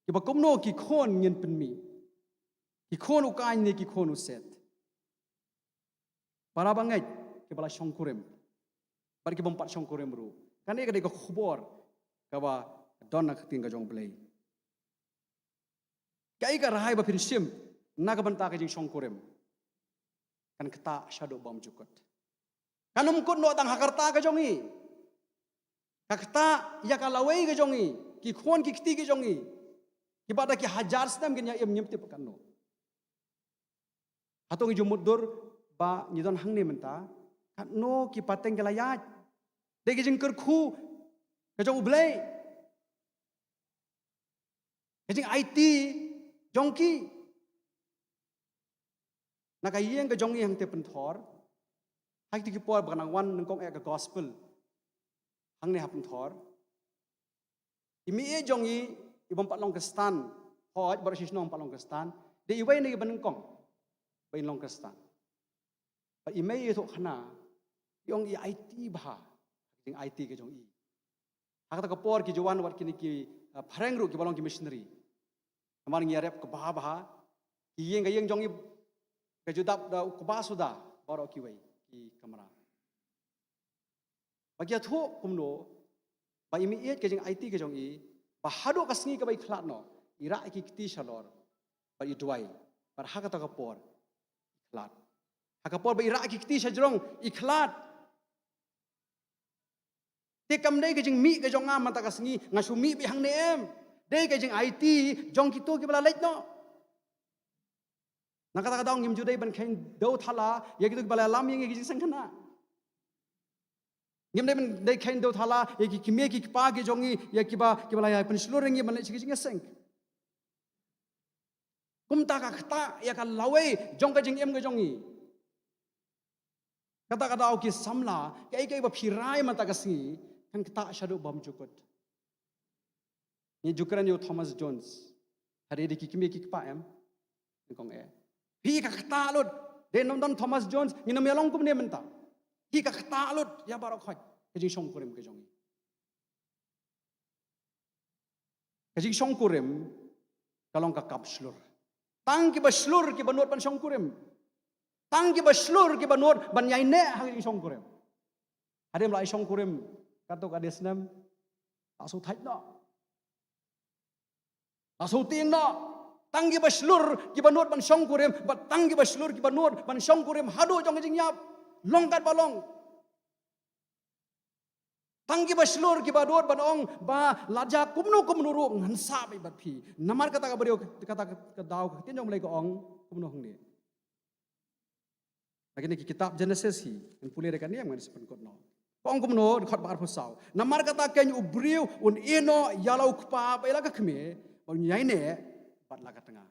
Kiba kumno ki khun ngin pynmih? Ki khun u Kain ne ki khun u Set? Para bangeit, kiba la shongkurim bad kibym pat shongkurim ruh, kane ka dei ka khubor kaba don na ka ktien ka jong U Blei. Kaei ka rai ba phin shim na ka bynta ka jingshongkurim? Kan ktah shaduh bymjukut. Kan ym kut noh tang ha ka rta ka jong ngi. Ka ktah ïa ka lawei ka jong ngi, ki khun ki kti ki jong ngi, kiba da ki hajar snem kin ïa im, ngim tip katno. Hato ngi ju mutdur ba ngi don hangne mynta? Katno ki pateng ki la ïaid. Dei ka jingkyrkhu ka jong U Blei, ka jingaiti jong ki. Na ka ïing ka jong ngi hangtei Pynthor, ha kito ki por ba ka nang wan nyngkong eh ka gospel hangne ha Pynthor, i mei jong ngi i bym pat long Khristan, hooid, baroh shi shnong ym pat long Khristan, dei iwei na kiba nyngkong ba in long Khristan. Bad i mei i thoh khana, i ong i aiti bha ha ka jingaiti ka jong i. Ha kata ka por ki ju wan wat kine ki, ah, phareng ruh kiba long ki missionary. Namar ngi ïarep kba bha, ki ïing ka ïing jong ngi ka ju dap da u kba suda baroh kiwei ki kamra. Ba ki ïathuh kumno ba i mei ka jingaiti ka jong i, ba haduh ka sngi kaba i khlad noh, i rah ïa ki kti shalor bad i duwai. Bad ha kata ka por i khlad. Ha ka por ba i rah ïa ki kti shajrong i khlad. Te kam dei ka jingmih ka jong nga mynta ka sngi, nga shu mih beit hangne, em. Dei ka jingaiti jong kito kiba la leit noh. Na kata ka daw ngim ju dei ban kheiñ dew thala ïa kito kiba la ïalam ïa ngi ha ki jingseng khynnah. Ngim dei ban dei kheiñ dew thala ïa ki kmie ki kpa ki jong ngi, ïa kiba, kiba la ïa pynshlur ïa ngi ban leit sha ki jingïaseng. Kumta ka ktah ïa ka lawei jong ka jingim ka jong ngi. Kata ka daw ki samla, kaei kaei ba phi rai mynta ka sngi kan ktah shaduh bymjukut. Ngi ju kren ïa u Thomas Jones. Hynrei dei ki kmie ki kpa, em? Nyngkong eh. Phi, ka ktah lut. Dei ym don Thomas Jones, ngin ym ïalong kumne mynta. Phi, ka ktah lut ïa baroh khoit ka jingshongkurim ka jong ngi. Ka jingshongkurim ka long ka kam shlur. Tang kiba shlur kiba nud ban shongkurim. Tang kiba shlur kiba nud ban ïaineh ha ka jingshongkurim. Hadien ba la ai shongkurim katto katne snem, la shu thait noh, la shu tieng noh. Tang kiba shlur kiba nud ban shongkurim, bad tang kiba shlur kiba nud ban shongkurim haduh jong ka jingïap, long katba long. Tang kiba shlur kiba nud ban ong ba la jia kumno kumno ruh ngan sah beit bad phi. Namar kata ka briew, kata ka daw ka ktien jong U Blei ka ong kumno hangne. Ha kine ki kitab Genesis hi, ngan pule da kane, ngan sa pynkut noh. Ka ong kumno, dkhot ba arphew saw. Namar kata keiñ u briew un ïeh noh ïa la u kpa bad ïa la ka kmie, bad un ïaineh bad la ka tnga.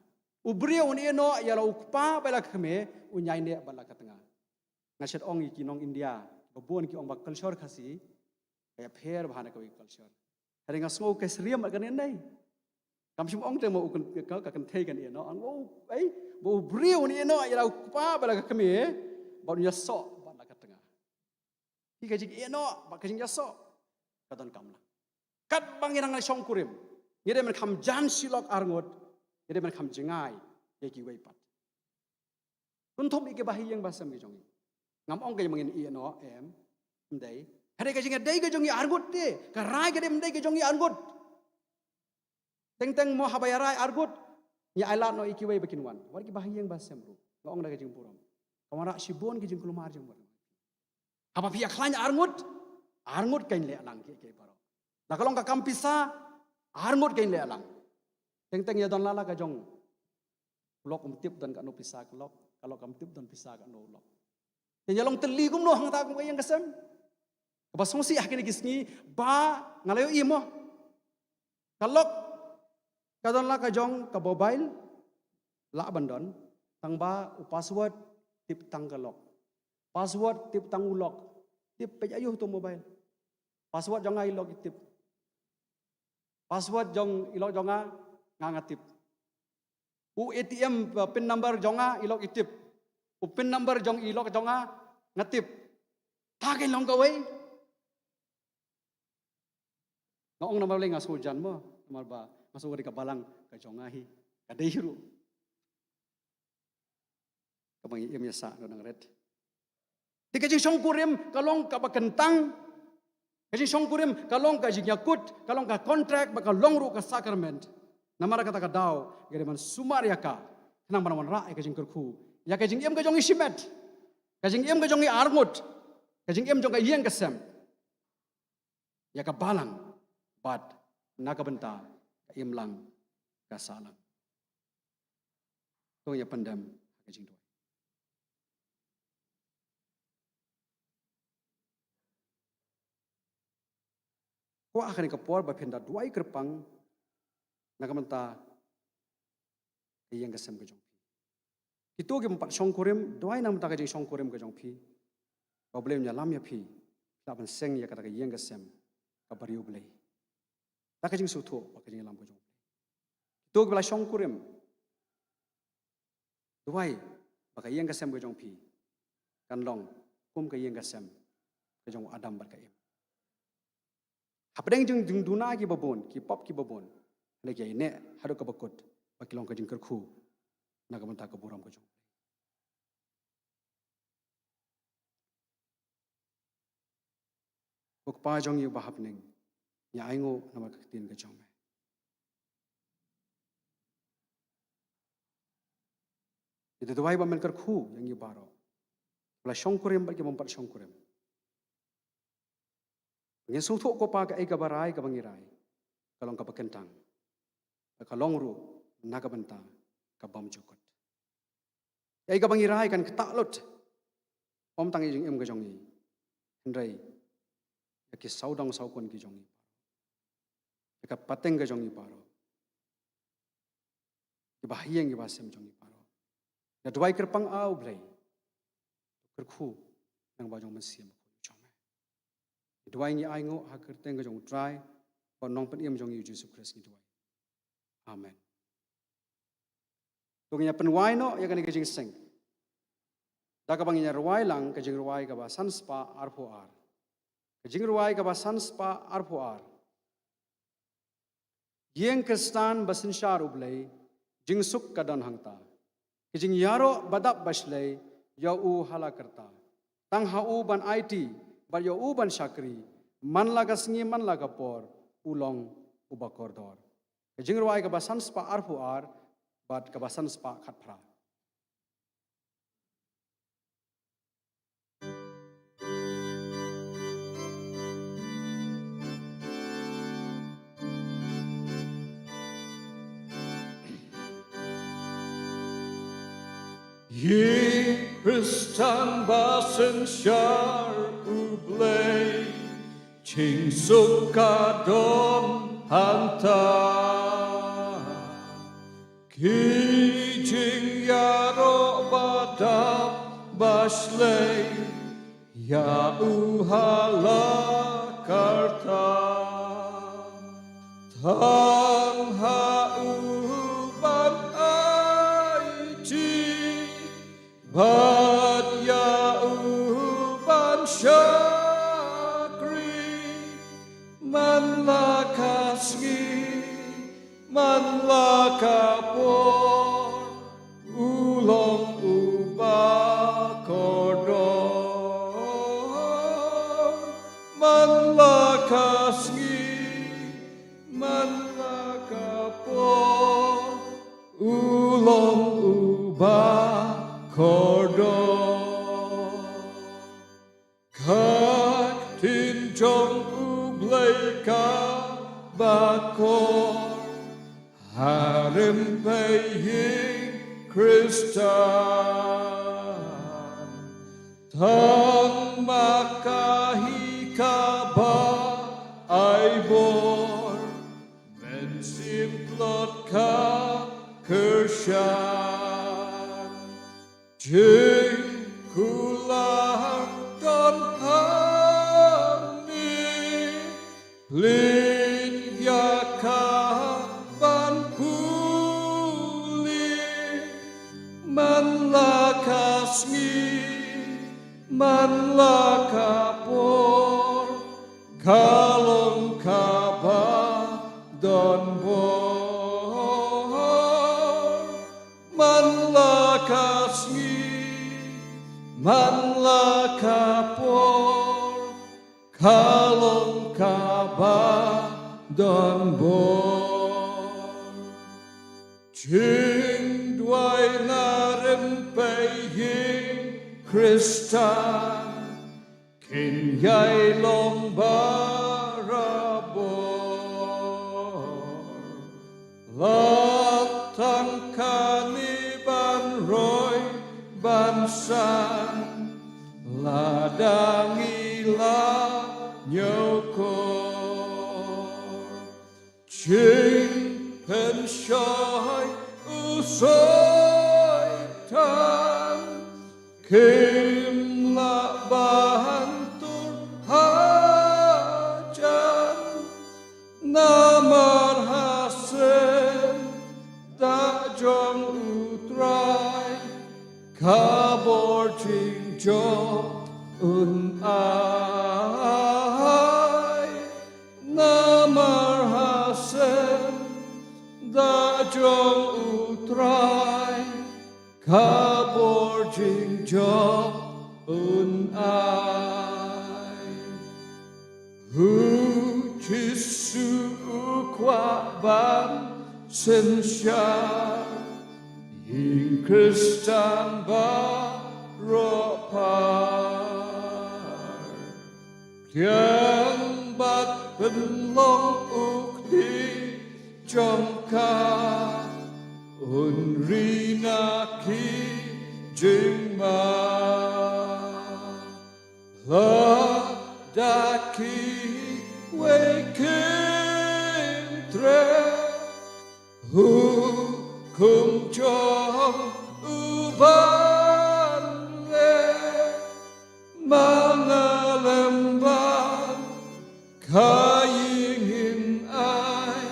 U briew un ïeh noh ïa la u kpa bad ïa la ka kmie, un ïaineh bad la ka tnga. Nga shet ong ïa ki nong India, ba bun ki ong ba culture Khasi ka ïapher bha na kawei ka culture. Hynrei nga sngew ka syriem bad kane, nei. Kam shym ong te mo u kyn-, ka, ka kynthei kan ïeh noh. Ong, oh, ei, ba u briew un ïeh noh ïa la u kpa bad la ka kmie, bad un ïasoh bad la ka tnga. Hi ka jingïeh noh bad ka jingïasoh ka donkam lang. Katba ngi nang shongkurim, ngi dei ban kham jan shi lok ar ngut, ngi dei ban kham jngai ïa kiwei pat. Kynthup ïa ki bahaïing bahasem ki jong ngi. Ngam ong ka jingmangin ïeh noh, em, ym dei. Hynrei ka jingïadei ka jong ngi ar ngut te, ka rai ka dei ym dei ka jong ngi ar ngut. Teng teng mo haba ïa rai ar ngut, ngi ailad noh ïa kiwei ba kin wan. Wat ki bahaïing bahasem ruh, nga ong da ka jingburom, ka wanrah shibun ki jingkulmar jingmut. Haba phi ïa khlaiñ ar ngut, ar ngut kan leh lang kiei kiei baroh. La ka long ka kam pisa, ar ngut kan leh lang. Teng teng ïa don la la ka jong u lok um tip don katno pisa ka lok, ka lok kam tip don pisa katno u lok. Te ngi long tylli kumno hangta kum ka ïing ka sem? Kaba sngewsih ha kine ki sngi ba nga la ïohi mo. Ka lock ka don la ka jong ka mobile, lah ban don, tang ba u password tip tang ka lock. Password tip tang u lock. Tip peit aïu to mobile. Password jong nga i lock i tip. Password jong i lock jong nga, nga nga tip. U A T M, uh, pin number jong nga i lock i tip. U pin number jong i lock jong nga, nga tip. Ta ka long kawei. Nga ong namar lei nga sngewjan mo, namar ba nga sngew ka dei ka balang ka jong nga hi. Ka dei hi ruh. Kaba ngi im ïa sah nang ret. Te ka jingshongkurim ka long kaba kyntang. Ka jingshongkurim ka long ka jingïakut, ka long ka contract, ba ka long ruh ka sakrament. Namar kata ka daw, ngi dei ban sumar ïa ka. Khnang ban wanrah ïa ka jingkyrkhu, ïa ka jingim ka jong i shimet, ka jingim ka jong i arngut, ka jingim jong ka ïing ka sem, ïa ka balang, bad na ka bynta ka imlang ka sahlang. To ngin ïa pyndem ha ka jingduwai. Kwah ha kane ka por ba phin da duwai kyrpang na ka bynta ka ïing ka sem ka jong phi. Kito ki bym pat shongkurim, duwai na ka bynta ka jingshongkurim ka jong phi. Ba U Blei un ïalam ïa phi, phi lah ban seng ïa kata ka ïing ka sem kaba riewblei. Da ka jingsngewthuh bad ka jingïalam ka jong U Blei. Kito kiba la shongkurim, duwai ba ka ïing ka sem ka jong phi kan long kum ka ïing ka sem ka jong u Adam bad ka Im. Hapdeng jong jingduna kiba bun, ki pop kiba bun, hynrei ki ïaineh haduh kaba kut ba ki long ka jingkyrkhu na ka bynta ka burom ka jong U Blei. Ko Kpa jong ngi uba ha bneng, ngi ainguh namar ka ktien ka jong me. Ngi da duwai ba men kyrkhu ïa ngi baroh, ba la shongkurim bad ki bym pat shongkurim. Ngin sngewthuh ko Pa, kaei kaba rai kaba ngi rai ka long kaba kyntang, ka long ruh na ka bynta ka bymjukut. Kaei kaba ngi rai kan ktah lut, ym tang ïa jingim ka jong ngi, hynrei ïa ki sawdong sawkun ki jong ngi, ïa ka pateng ka jong ngi baroh, ki bahaïing ki bahasem jong ngi baroh. Ngi duwai kyrpang, A U Blei, kyrkhu nang ba jong Mynsiem Bakhuid jong me. Ngi duwai ngi ainguh ha ka kyrteng ka jong U Trai bad Nongpynim jong ngi U Jisu Khrist ngi duwai. Amen. To ngin ïa pynwai noh ïa kane ka jingseng da kaba ngin ïa rwai lang ka jingrwai kaba san spah arphew ar. Ka jingrwai kaba san spah arphew ar. Ïing Khristan ba synshar U Blei, jingsuk ka don hangta. Ka jingïaroh ba dap ba shlei ïa u ha la karta. Tang ha u ban aiti bad ïa u ban shakri, man la ka sngi man la ka por, u long uba kordor. Ka jingrwai kaba san spah arphew ar bad kaba san spah khatphra. Ïing Khristan ba synshar U Blei, jingsuk ka don hangta. Ki jingïaroh ba dap ba shlei ïa u ha la karta. Tang ha u ban aiti bad ïa u ban shakri, man la ka sngi man la ka por, u long uba kordor. Man la ka sngi man la ka por, u long uba kordor. Ka ktien jong U Blei kaba kor ha rympei ïing Khristan. Tang ma ka hi kaba ai bor, mynsiem tlot ka kyrshan. Jingkular don hangne, plie ïa ka ban pule. Man la ka sngi, man la ka por, ka long kaba don bor. Man la ka sngi, man la ka por, ka long kaba don bor. Jingduwai na rympei ïing Khristan kin ïai long barabor. La tang kane ban roi ban san, lada ngi la ñiewkor. Jingpynshoi u Soitan kim lah ban tur hajan. Namar ha senda jong U Trai, ka bor jingjop un ai. Namar ha senda jong U Trai, ka bor jingjop un ai. U Jisu u kwah ban synshar ïing Khristan baroh par. Pdiang bad pynlong u kti jong ka, un ri na ki jingma. Lada kiwei kin treh hukum jong u ban leh, ma nga lem bad ka ïing ngin ai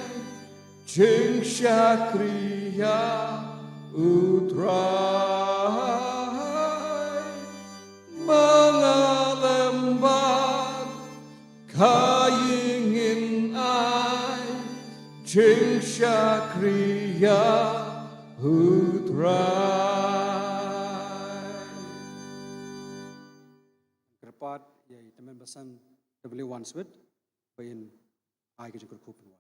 jingshakri ïa U Trai. Ma nga lem bad ka ïing ngin ai jingshakri ïa U Trai. Kyrpad ïa i Tymmen Basan W. Wanswit ba in ai ka jingkyrkhu pynwai.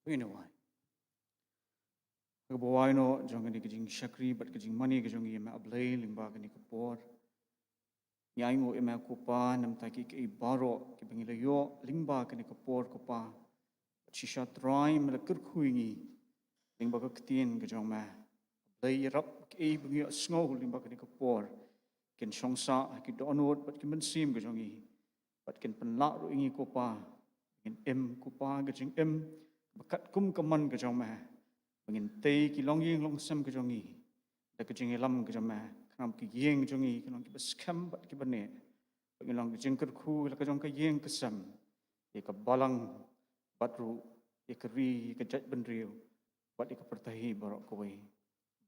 Pynwai. Kaba wai noh jong kane ka jingshakri bad ka jingmane ka jong ngi, ïa me A Blei, lyngba kane ka por. Ngi ainguh ïa me ko Pa, namar ki kaei baroh kiba ngi la ïoh lyngba kane ka por ko Pa. Shisha Trai me la kyrkhu ïa ngi lyngba ka ktien ka jong me. Blei, ïarap kaei ba ngi ïohsngew lyngba kane ka por kin shong sah ha ki dohnud bad ki mynsiem ka jong ngi, bad kin pynlah ruh ïa ngi ko Pa, ngin im ko Pa ka jingim ba katkum ka mon ka jong me, ba ngin tei ki longïing longsem ka jong ngi da ka jingïalam ka jong me, khnang ba ki ïing jong ngi kin long kiba skhem bad kiba neh, ba ngin long ka jingkyrkhu la ka jong ka ïing ka sem ïa ka balang, bad ruh ïa ka ri, ïa ka jaitbynriew bad ïa ka pyrthei baroh kawei.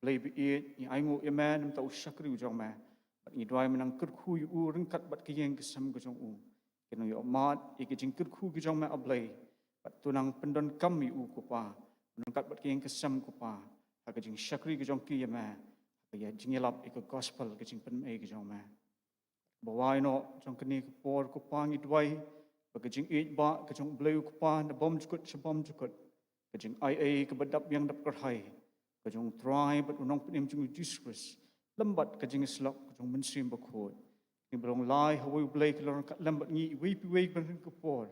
Blei ba ïeit, ngi ainguh ïa me namar u shakri u jong me, bad ngi duwai me nang kyrkhu ïa u ryngkat bad ka ïing ka sem ka jong u. Kin nang ïoh mad ïa ka jingkyrkhu ka jong me A Blei, bad to nang pyndonkam ïa u ko Pa, ryngkat bad ka ïing ka sem ko Pa, ha ka jingshakri ka jong ki ïa me, ha ka jingïalap ïa ka gospel, ka jingpynmih ka jong me. Ba wai noh jong kane ka por ko Pa, ngi duwai ba ka jingïeit ba ka jong U Blei u Kpa na bymjukut sha bymjukut, ka jingai ei kaba dap biang dap kyrhai ka jong U Trai bad U Nongpynim jong ngi U Jisu Khrist, lem bad ka jingïasyllok ka jong U Mynsiem Bakhuid, kine ba long lai ha uwei U Blei, ki long ryngkat lem bad ngi iwei pa iwei ban ring ka por,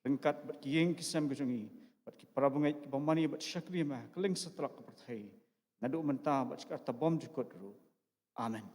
ryngkat bad ki ïing ki sem ka jong ngi, bad ki para bangeit kiba mane bad shakri ma ha kylleng satlak ka pyrthei, naduh mynta bad sha ka arta bymjukut ruh. Amen.